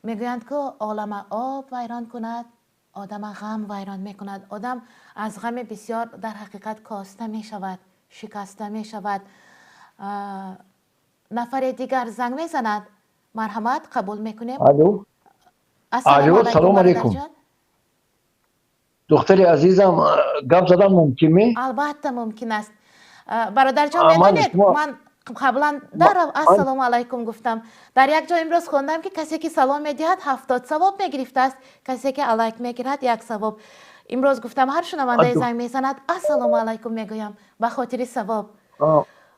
Мегӯянд, ки олама об вайрон кунад, одама ғам вайрон мекунад. Одам аз ғами бисёр дар ҳақиқат коста мешавад, шикаста мешавад. Нафаре дигар занг мезанад. Марҳамат, қабул мекунем. Алло. Алло, салом алейкум. Духтари азизам, гап задан мумкин ме? Албатта, мумкин аст. Бародарҷон, медонед, ман қаблан дарав ассалому алайкум гуфтам. Дар як ҷо имрӯз хондам, ки касе ки салом медиҳад, 70 савоб мегирифтааст, касе ки алайк мегирад, як савоб. Имрӯз гуфтам, ҳар шунавандаи занг мезанад, ассалому алайкум мегӯям ба хотири савоб.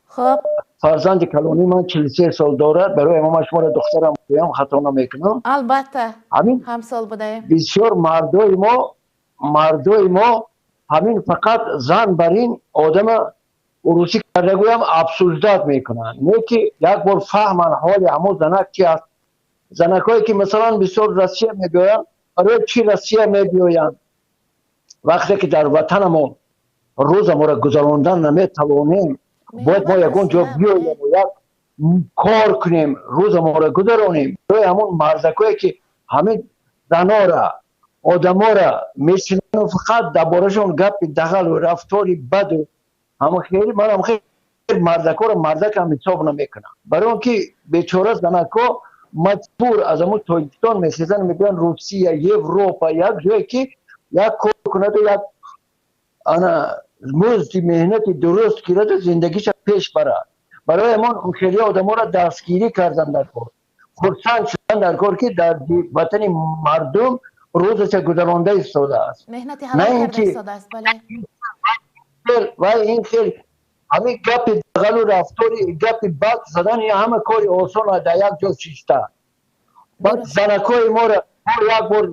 Хуб, фарзанди калонии ман 43 сол дорад. Барои ман шуморо духтарам гӯям, хато намекунам. Албатта, ҳамсол будаем. Бисёр мардои мо ҳамин фақат зан бар ин одама, урусӣ карда гӯям, обсуждать мекунанд, не ки як бор фаҳманд ҳоли ҳамон занак чи аст. Занакҳое ки, масалан, бисёр Россия мебиёянд, барои чӣ Россия мебиёянд, вақте ки дар ватанамон рӯзаморо гузарондан наметавонем? Бояд мо ягон ҷо биёем, як кор кунем, рӯзаморо гузаронем. Барои ҳамон мардакое ки ҳамин занора, одамора мешинану фақат дар борашон гапи дағалу рафтори баду ҳама хеле, манам хеле мардакоро мардакам ҳисоб намекунам, барои он ки бечора занакҳо маҷбур аз ҳамун Тоҷикистон месезанд, мегӯянд Русия, Европа, як ҷое ки як кор кунаду як ана музди меҳнати дуруст гираду зиндагиша пеш барад. Барои ҳамон хеле одаморо дастгирӣ кардан дар кор, хурсанд шудан дар кор, ки дар ватани мардум рӯзаша гузаронда истодааст. На ин ки ва ин хел ҳамин гапи дағалу рафтори гапи бад задан, ҳама кори осон дар як ҷо шишта. Баъд занакҳои моро як бор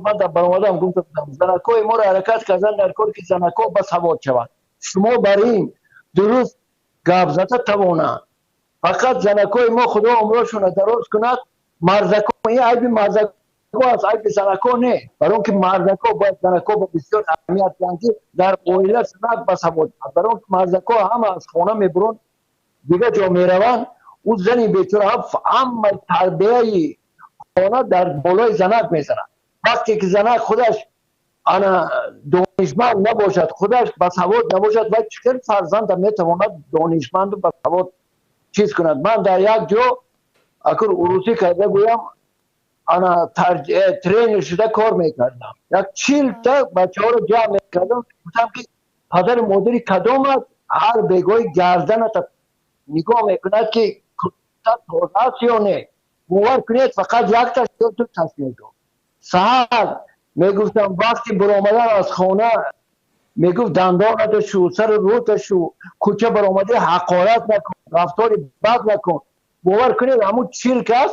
ман дар баромадам гуфтам, занакҳои моро ҳаракат кардан дар кор, ки занакҳо ба савод шаванд, шумо бар ин дуруст гап зада тавонанд. Фақат занакҳои мо, Худо умрошонро дароз кунад, мардако, ин айби мардако аст, айби занако не, барои он ки мардако бояд занако ба бисёр аҳамият диҳанд, ки дар оила занак ба савод, барои он ки мардако ҳама аз хона мебуранд, дигар ҷо мераванд. Ӯ зани бечора ҳама тарбияи хона дар болои занак мезанад. Вақте ки занак худаш ана донишманд набошад, худаш басавод набошад, ва чӣ хел фарзанда метавонад донишманду басавод чиз кунад? Ман дар як ҷо, акр урусӣ карда гӯям, ана тренер шуда кор мекардам. Як 40-та бачаҳоро ҷамъ мекардам, гуфтам, ки падару модари кадомат ҳар бегоҳи гарданата нигоҳ мекунад, ки тоза аст ё не? Бовар кунед, фақат якташ ё дуташ мегуфт. Саҳар мегуфтам, вақти баромадан аз хона, мегуфт, дандоната шу, сару рӯта шу, кӯча баромадӣ ҳақорат накун, рафтори бад накун. Бовар кунед, ҳамун 40 кас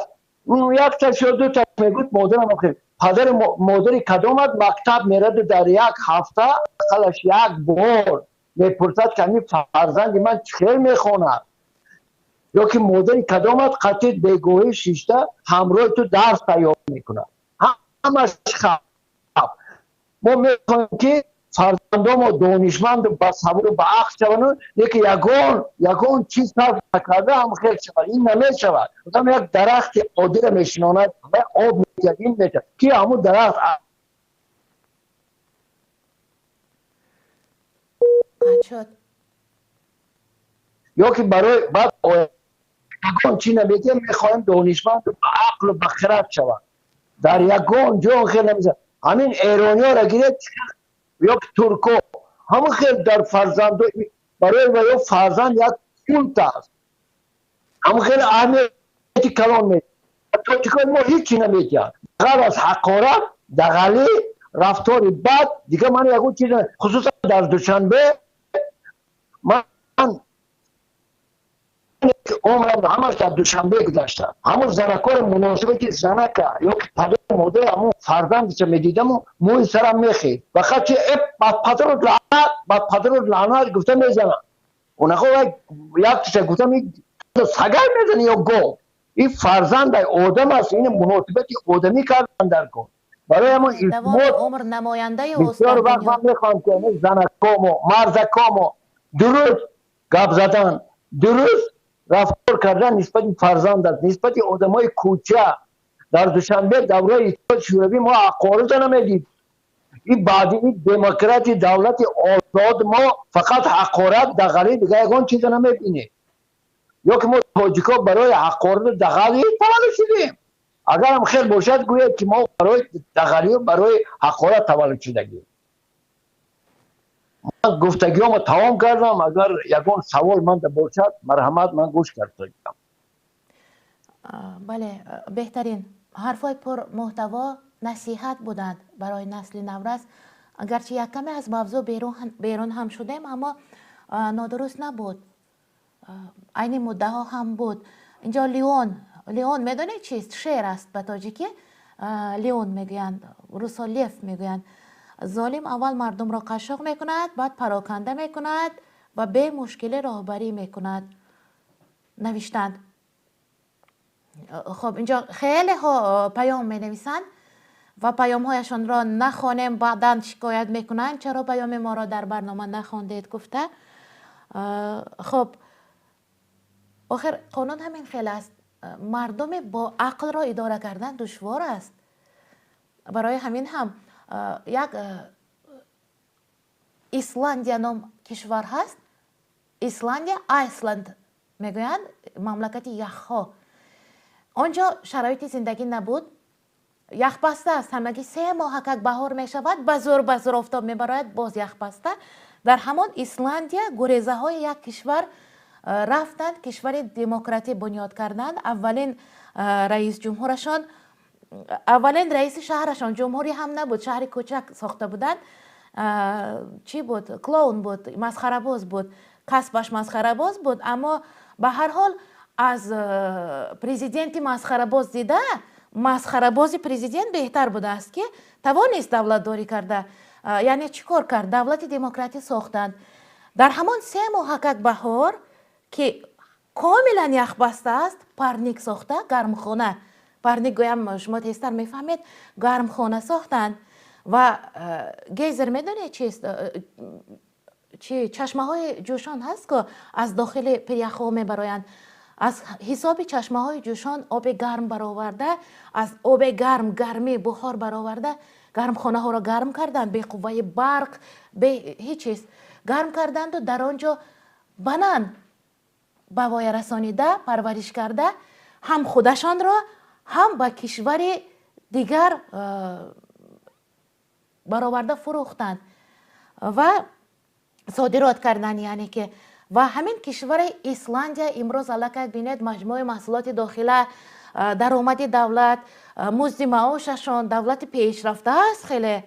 якташ ё дуташ мегуфт, модарам. Охир падари модари кадомат мактаб мераду дар як ҳафта ақаллаш як бор мепурсад, ки ҳамин фарзанди ман чӣ хел мехонад? Ё ки модари кадомат қатъи бегоҳӣ шишта ҳамроҳи ту дарс тайёр мекунад? Ҳамаш хаб. Мо мехоҳем, ки фарзандомо донишманду басаводу баақл шаванду, лекин ягон чиз сарф накарда ҳам хел шавад, ин намешавад. Одам як дарахти оддиро мешинонад, об медиҳад, ин медиҳад, ки ҳамун дарахт Қатъ шуд. Ё ки барои баъд ягон чи намедиҳем, мехоҳем донишманду баақлу бахирад шавад. Дар ягон ҷо хел намешавад. Ҳамин эрониёро гиред ё турко, ҳамон хел дар фарзандо, барои ва ё фарзанд як культ аст, ҳамон хеле аҳамияти калон медиҳад. Тоҷикои мо ҳеҷ чи намедиҳад, ғайр аз ҳақорат, дағалӣ. рафтори бад, дигар ман ягон чиз, хусусан дар Душанбе, ман умрам ҳамаш дар Душанбе гузашта. Ҳамон занакҳоро муносибати занака ё ки падару модар ҳамон фарзандиша медидаму мӯи сарам мехед. Фақат чи ба падару лаънат, ба падару лаънат гуфта мезанам. Онаҳо яктиша гуфтам, сагар мезани ё гов. Ин фарзандай одам аст, ин муносибати одамӣ кардан дар кор. Барои ҳамон илтимос, умр намояндаи бисёр вақт ман мехоҳам ки занакомо, мардакомо дуруст гап задан, дуруст рафтор кардан нисбати фарзанд аст, нисбати одамои кӯча. Дар Душанбе давраи Иттиҳоди Шӯравӣ мо ҳақората намедид. Ин баъди ин демократи давлати озод мо фақат ҳақорат, дағалӣ, дигар ягон чиза намебинем. Ё ки мо тоҷикҳо барои ҳақорату дағалӣ таваллуд шудем? Агарам хел бошад, гӯяд ки мо барои дағалию барои ҳақорат таваллуд шудагем. Ман гуфтагиҳомо тамом кардам. Агар ягон савол манда бошад, марҳамат, ман гӯш кардам. Бале, беҳтарин ҳарфҳои пурмуҳтаво насиҳат буданд барои насли наврас. Агарчи як каме аз мавзӯъ берун ҳам шудем, аммо нодуруст набуд. Айни муддаҳо ҳам буд. Инҷо леон, леон медонед чист? Шер аст ба тоҷикӣ. Леон мегӯянд, русо лев мегӯянд. Золим аввал мардумро қашшоқ мекунад, баъд пароканда мекунад ва бемушкилӣ роҳбарӣ мекунад. Навиштанд. Хоб, инҷо хелеҳо паём менависанд ва паёмҳояшонро нахонем, баъдан шикоят мекунанд, чаро паёми моро дар барнома нахондед гуфта. Хоб, охир қонун ҳамин хел аст. Мардуми бо ақлро идора кардан душвор аст. Барои ҳамин ҳам як Исландия ном кишвар ҳаст. Исландия, Айсланд мегӯянд, мамлакати яхҳо. Он ҷо шароити зиндагӣ набуд, яхбаста аст. Ҳамагӣ 3 моҳакак баҳор мешавад, ба зӯр ба зӯр офтоб мебарояд, боз яхбаста. Дар ҳамон Исландия гурезаҳои як кишвар рафтанд, кишвари демократӣ бунёд карданд. Аввалин раис ҷумҳурашон, аввалин раиси шаҳрашон, ҷумҳурӣ ҳам набуд, шаҳри кӯчак сохта буданд. Чӣ буд? Клоун буд, масхарабоз буд, касбаш масхарабоз буд, аммо ба ҳар ҳол аз президенти масхарабоз дида масхарабози президент беҳтар будааст, ки тавонист давлатдорӣ карда. Яъне чӣ кор кард? Давлати демократӣ сохтанд. Дар ҳамон 3 моҳакак баҳор, ки комилан яхбаста аст, парник сохта, гармхона, парник гӯям шумо тезтар мефаҳмед, гармхона сохтанд ва гейзер медонед чист? Чи чашмаҳои ҷӯшон ҳаст, ку аз дохили пиряхҳо мебароянд. Аз ҳисоби чашмаҳои ҷӯшон оби гарм бароварда, аз оби гарм гармӣ бухор бароварда, гармхонаҳоро гарм карданд, бе қувваи барқ, бе ҳеҷ чиз гарм карданду дар он ҷо банан ба воя расонида, парвариш карда, ҳам худашонро, ҳам ба кишвари дигар бароварда фурӯхтанд ва содирот карданд. Яъне ки ва ҳамин кишвари Исландия имрӯз аллакай бинед, маҷмӯи маҳсулоти дохила, даромади давлат, музди маошашон, давлати пешрафта аст, хеле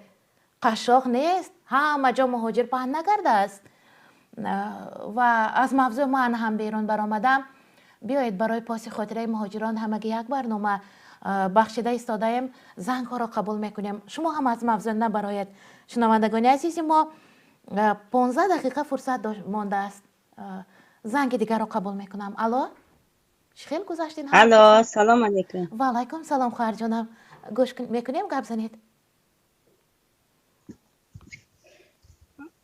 қашшоқ нест, ҳама ҷо муҳоҷир паҳн накардааст. Ва аз мавзӯъ ман ҳам берун баромадам. Биёед барои поси хотираи муҳоҷирон ҳамагӣ як барнома бахшида истодаем, зангҳоро қабул мекунем. Шумо ҳам аз мавзӯъ набароед. Шунавандагони азизи мо, 15 дақиқа фурсат мондааст. Занги дигарро қабул мекунам. Алло, чӣ хел гузаштин? Алло, салом алейкум. Ва алайкум салом, хоҳарҷонам, гӯш мекунем, гап занед.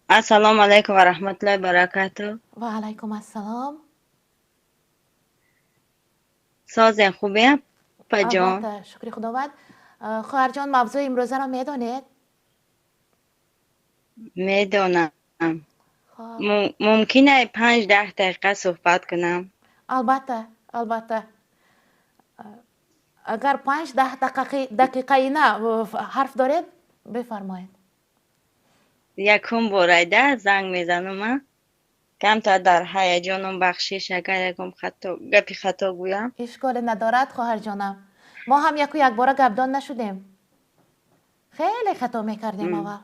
Ассалому алайкум ва раҳматуллоҳи ва баракатуҳ. Ва алайкум ассалом. Созен, хубем, апаҷон? Албатта, шукри Худованд. Хоҳарҷон, мавзӯи имрӯзаро медонед? Медонам. Мумкин ай 5-10 дақиқа суҳбат кунам? Албатта, албатта. Агар 5-10 дақиқаи на ҳарф доред, бифармоед. Якум бор айда занг мезанам, а камтар дар ҳаяҷонам, бахшиш агар ягон хато, гапи хато гӯям. Ишколе надорад, хоҳарҷонам, мо ҳам яку якбора гапдон нашудем. Хеле хато мекардем аввал.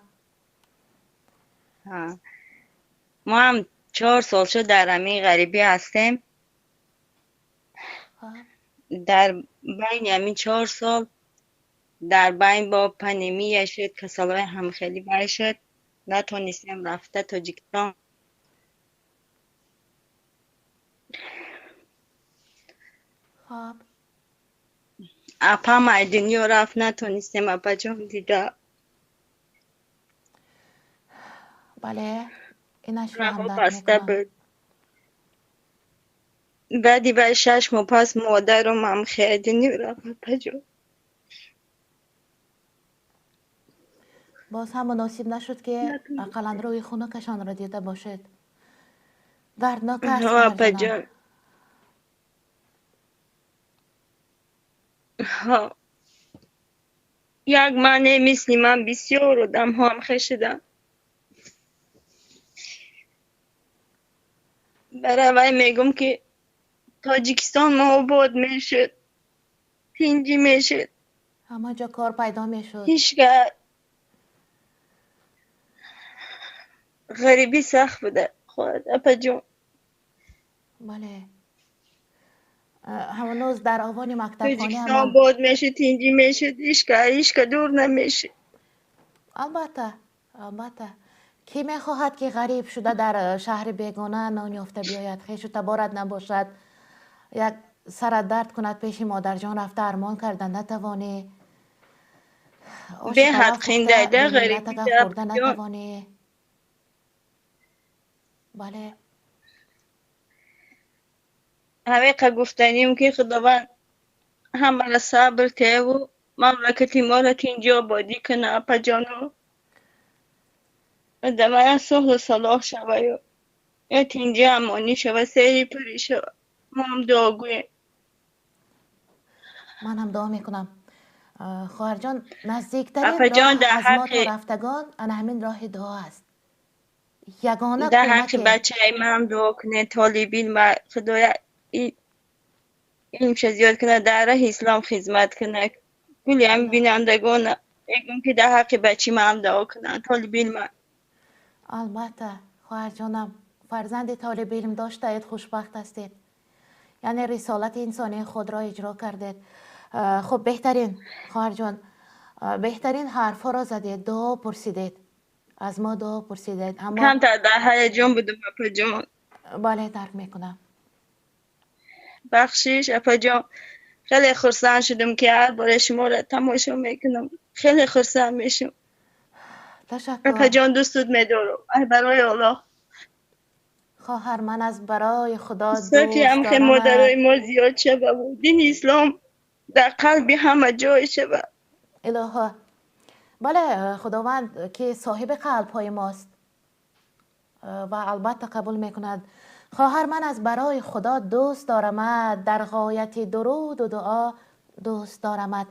Мо ҳам 4 сол шуд дар ҳамин ғарибӣ ҳастем. Дар байни ҳамин 4 сол дар байн бо пандемия шуд, касалҳои ҳам хеле бай шуд, натонистем рафта Тоҷикистон. Хоб. Апам ай дунё рафт, натонистем апаҷон дида. Бале, инашро ҳам Раҳо дарк баста мекунам. буд. Баъди бай 6 моҳ пас модарам ҳам хеле дунё рафт, апаҷон. Боз ҳам муносиб нашуд ки ақаллан рӯи хунукашонро дида бошед. Дарднок аст, Ҳо, хоҳарҷонам. апаҷон. Ҳо. Як мане мисли ман бисёр одамҳо ҳам хел шуданд. Барои вай мегӯм ки Тоҷикистон мо обод мешуд, тинҷӣ мешуд. Ҳама ҷо кор пайдо мешуд. Ҳеҷ ғарибӣ сахт буда, хоҳар апаҷон. Бале. Ҳанӯз дар овони мактабхона Тоҷикистон обод мешуд, тинҷӣ мешуд, ҳеҷ дур намешуд. Албатта, албатта. Кӣ мехоҳад ки ғариб шуда дар шаҳри бегона нон ёфта биёяд, хешу таборат набошад, як сарат дард кунад, пеши модарҷон рафта армон карда натавонӣ, оши Беҳад палав пухта хиндайда бемиллат ғарибӣ агар хӯрда апаҷон. натавонӣ. Бале. Ҳамиқа гуфтаним ки Худованд ҳамаро сабр теҳу мамлакати моро тинҷӣ ободӣ кунад, апаҷону. Одамая сулҳу салоҳ шаваю ё тинҷӣ амонӣ шава, сери пурӣ шава. Мо ҳам дуогӯем. Ман ҳам дуо мекунам. Хоҳарҷон, наздиктарин Апаҷон, роҳ дар аз мо то ҳаққи рафтагон ана ҳамин роҳи дуо аст. Ягона дар ҳаққи кӯмаке бачаи ман дуо кунед, толибилм Худоя илмша зиёд кунад, дар раҳи ислом хизмат кунад. Кулли ҳами бинандагон мегӯм ки дар ҳаққи бачаи ман дуо кунанд, толибилм. Албатта, хоҳарҷонам, фарзанди толибилм доштаед, хушбахт ҳастед. Яъне рисолати инсонии худро иҷро кардед. Хуб, беҳтарин, хоҳарҷон, беҳтарин ҳарфҳоро задед, дуо пурсидед. Аз мо дуо пурсидед, аммо камтар дар ҳаяҷон будам, апаҷон. Бале, дарк мекунам. Бахшиш, апаҷон. Хеле хурсанд шудам ки ҳар боре шуморо тамошо мекунам. Хеле хурсанд мешам. Ташаккур. Апаҷон, дӯстут медорам. Ай барои Аллоҳ. Хоҳар, ман аз барои Худо Софи дӯст ҳам ки дорамат. модарои мо зиёд шава ва дини ислом дар қалби ҳама ҷой шава. Илоҳо. Бале, Худованд ки соҳиби қалбҳои мост ва албатта қабул мекунад. Хоҳар, ман аз барои Худо дӯст дорамат, дар ғояти дуруду дуо дӯст дорамат.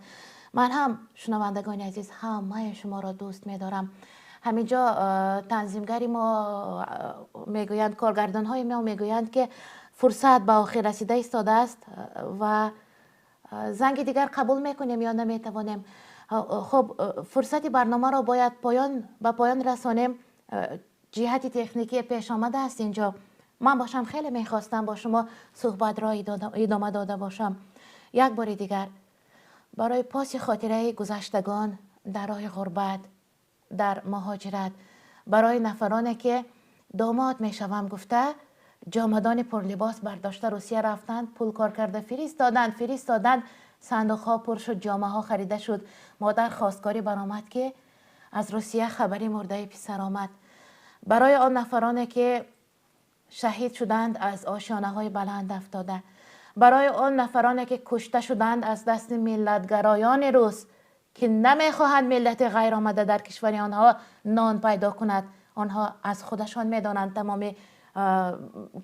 Ман ҳам, шунавандагони азиз, ҳамаи шуморо дӯст медорам. Ҳамин ҷо танзимгари мо мегӯянд, коргардонҳои мо мегӯянд ки фурсат ба охир расида истодааст ва занги дигар қабул мекунем ё наметавонем. Хуб, фурсати барномаро бояд ба поён расонем. Ҷиҳати техникӣ пеш омадааст инҷо. Ман бошам хеле мехостам бо шумо суҳбатро идома дода бошам. Як бори дигар барои поси хотираи гузаштагон дар роҳи ғурбат, дар муҳоҷират, барои нафароне ки домод мешавам гуфта ҷомадони пурлибос бардошта Русия рафтанд, пул кор карда фиристоданд, сандуқҳо пур шуд, ҷомаҳо харида шуд. Модар хосткорӣ баромад ки аз Русия хабари мурдаи писар омад. Барои он нафароне ки шаҳид шуданд аз ошёнаҳои баланд афтода, барои он нафароне ки кушта шуданд аз дасти миллатгароёни рус ки намехоҳанд миллати ғайромада дар кишвари онҳо нон пайдо кунад, онҳо аз худашон медонанд тамоми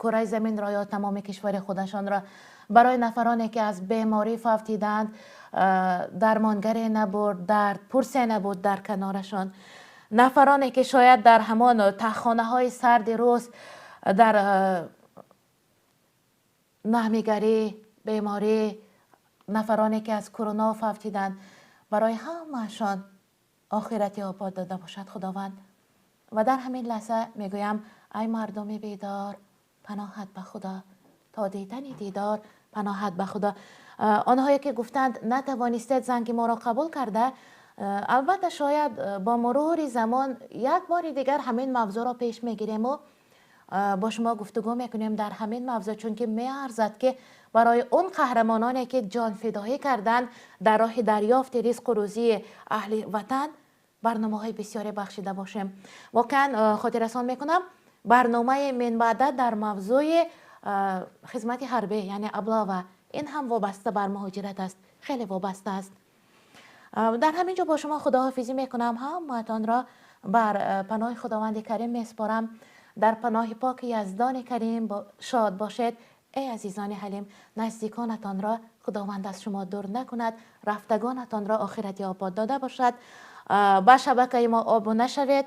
кураи заминро ё тамоми кишвари худашонро. Барои нафароне ки аз беморӣ фавтиданд, дармонгаре набуд, дард пурсе набуд дар канорашон. Нафароне ки шояд дар ҳамон таххонаҳои сарди рус дар наҳмигарӣ, беморӣ, нафароне ки аз куруно фавтиданд, барои ҳамаашон Охирати обод дода бошад Худованд. Ва дар ҳамин лаҳза мегӯям: ай мардуми бедор, паноҳат ба Худо, то дидани дидор, паноҳат ба Худо. Онҳое ки гуфтанд, натавонистед занги моро қабул карда, албатта, шояд бо мурури замон як бори дигар ҳамин мавзӯъро пеш мегирему бо шумо гуфтугӯ мекунем дар ҳамин мавзӯъ, чунки меарзад, ки барои он қаҳрамононе, ки ҷонфидоӣ карданд дар роҳи дарёфти ризқу рӯзии аҳли ватан, барномаҳои бисёре бахшида бошем. Воқеан, хотиррасон мекунам, барномаи минбаъда дар мавзӯи хизмати ҳарбӣ, яъне облава, ин ҳам вобаста бар муҳоҷират аст, хеле вобаста аст. Дар ҳамин ҷо бо шумо худоҳофизӣ мекунам, ҳамаатонро бар паноҳи Худованди Карим месупорам. Дар паноҳи поки Яздони Карим шод бошед. Эй азизони ҳалим, наздиконатонро Худованд аз шумо дур накунад, рафтагонатонро охирати обод дода бошад. Ба шабакаи мо обуна шавед,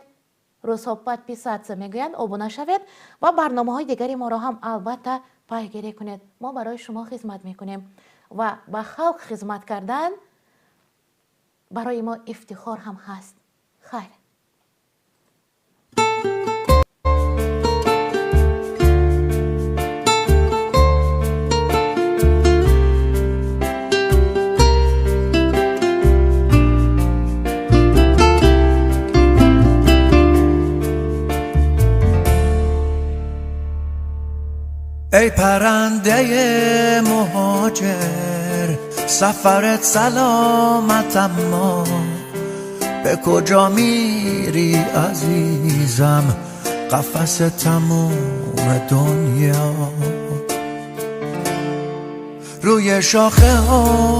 рӯзҳо подписаться мегӯянд, обуна шавед ва барномаҳои дигари моро ҳам албатта пайгирӣ кунед. Мо барои шумо хизмат мекунем ва ба халқ хизмат кардан барои мо ифтихор ҳам ҳаст. Хайр. ای پرنده مهاجر، سفرت سلامت، اما به کجا میری عزیزم؟ قفس تموم دنیا روی شاخه ها.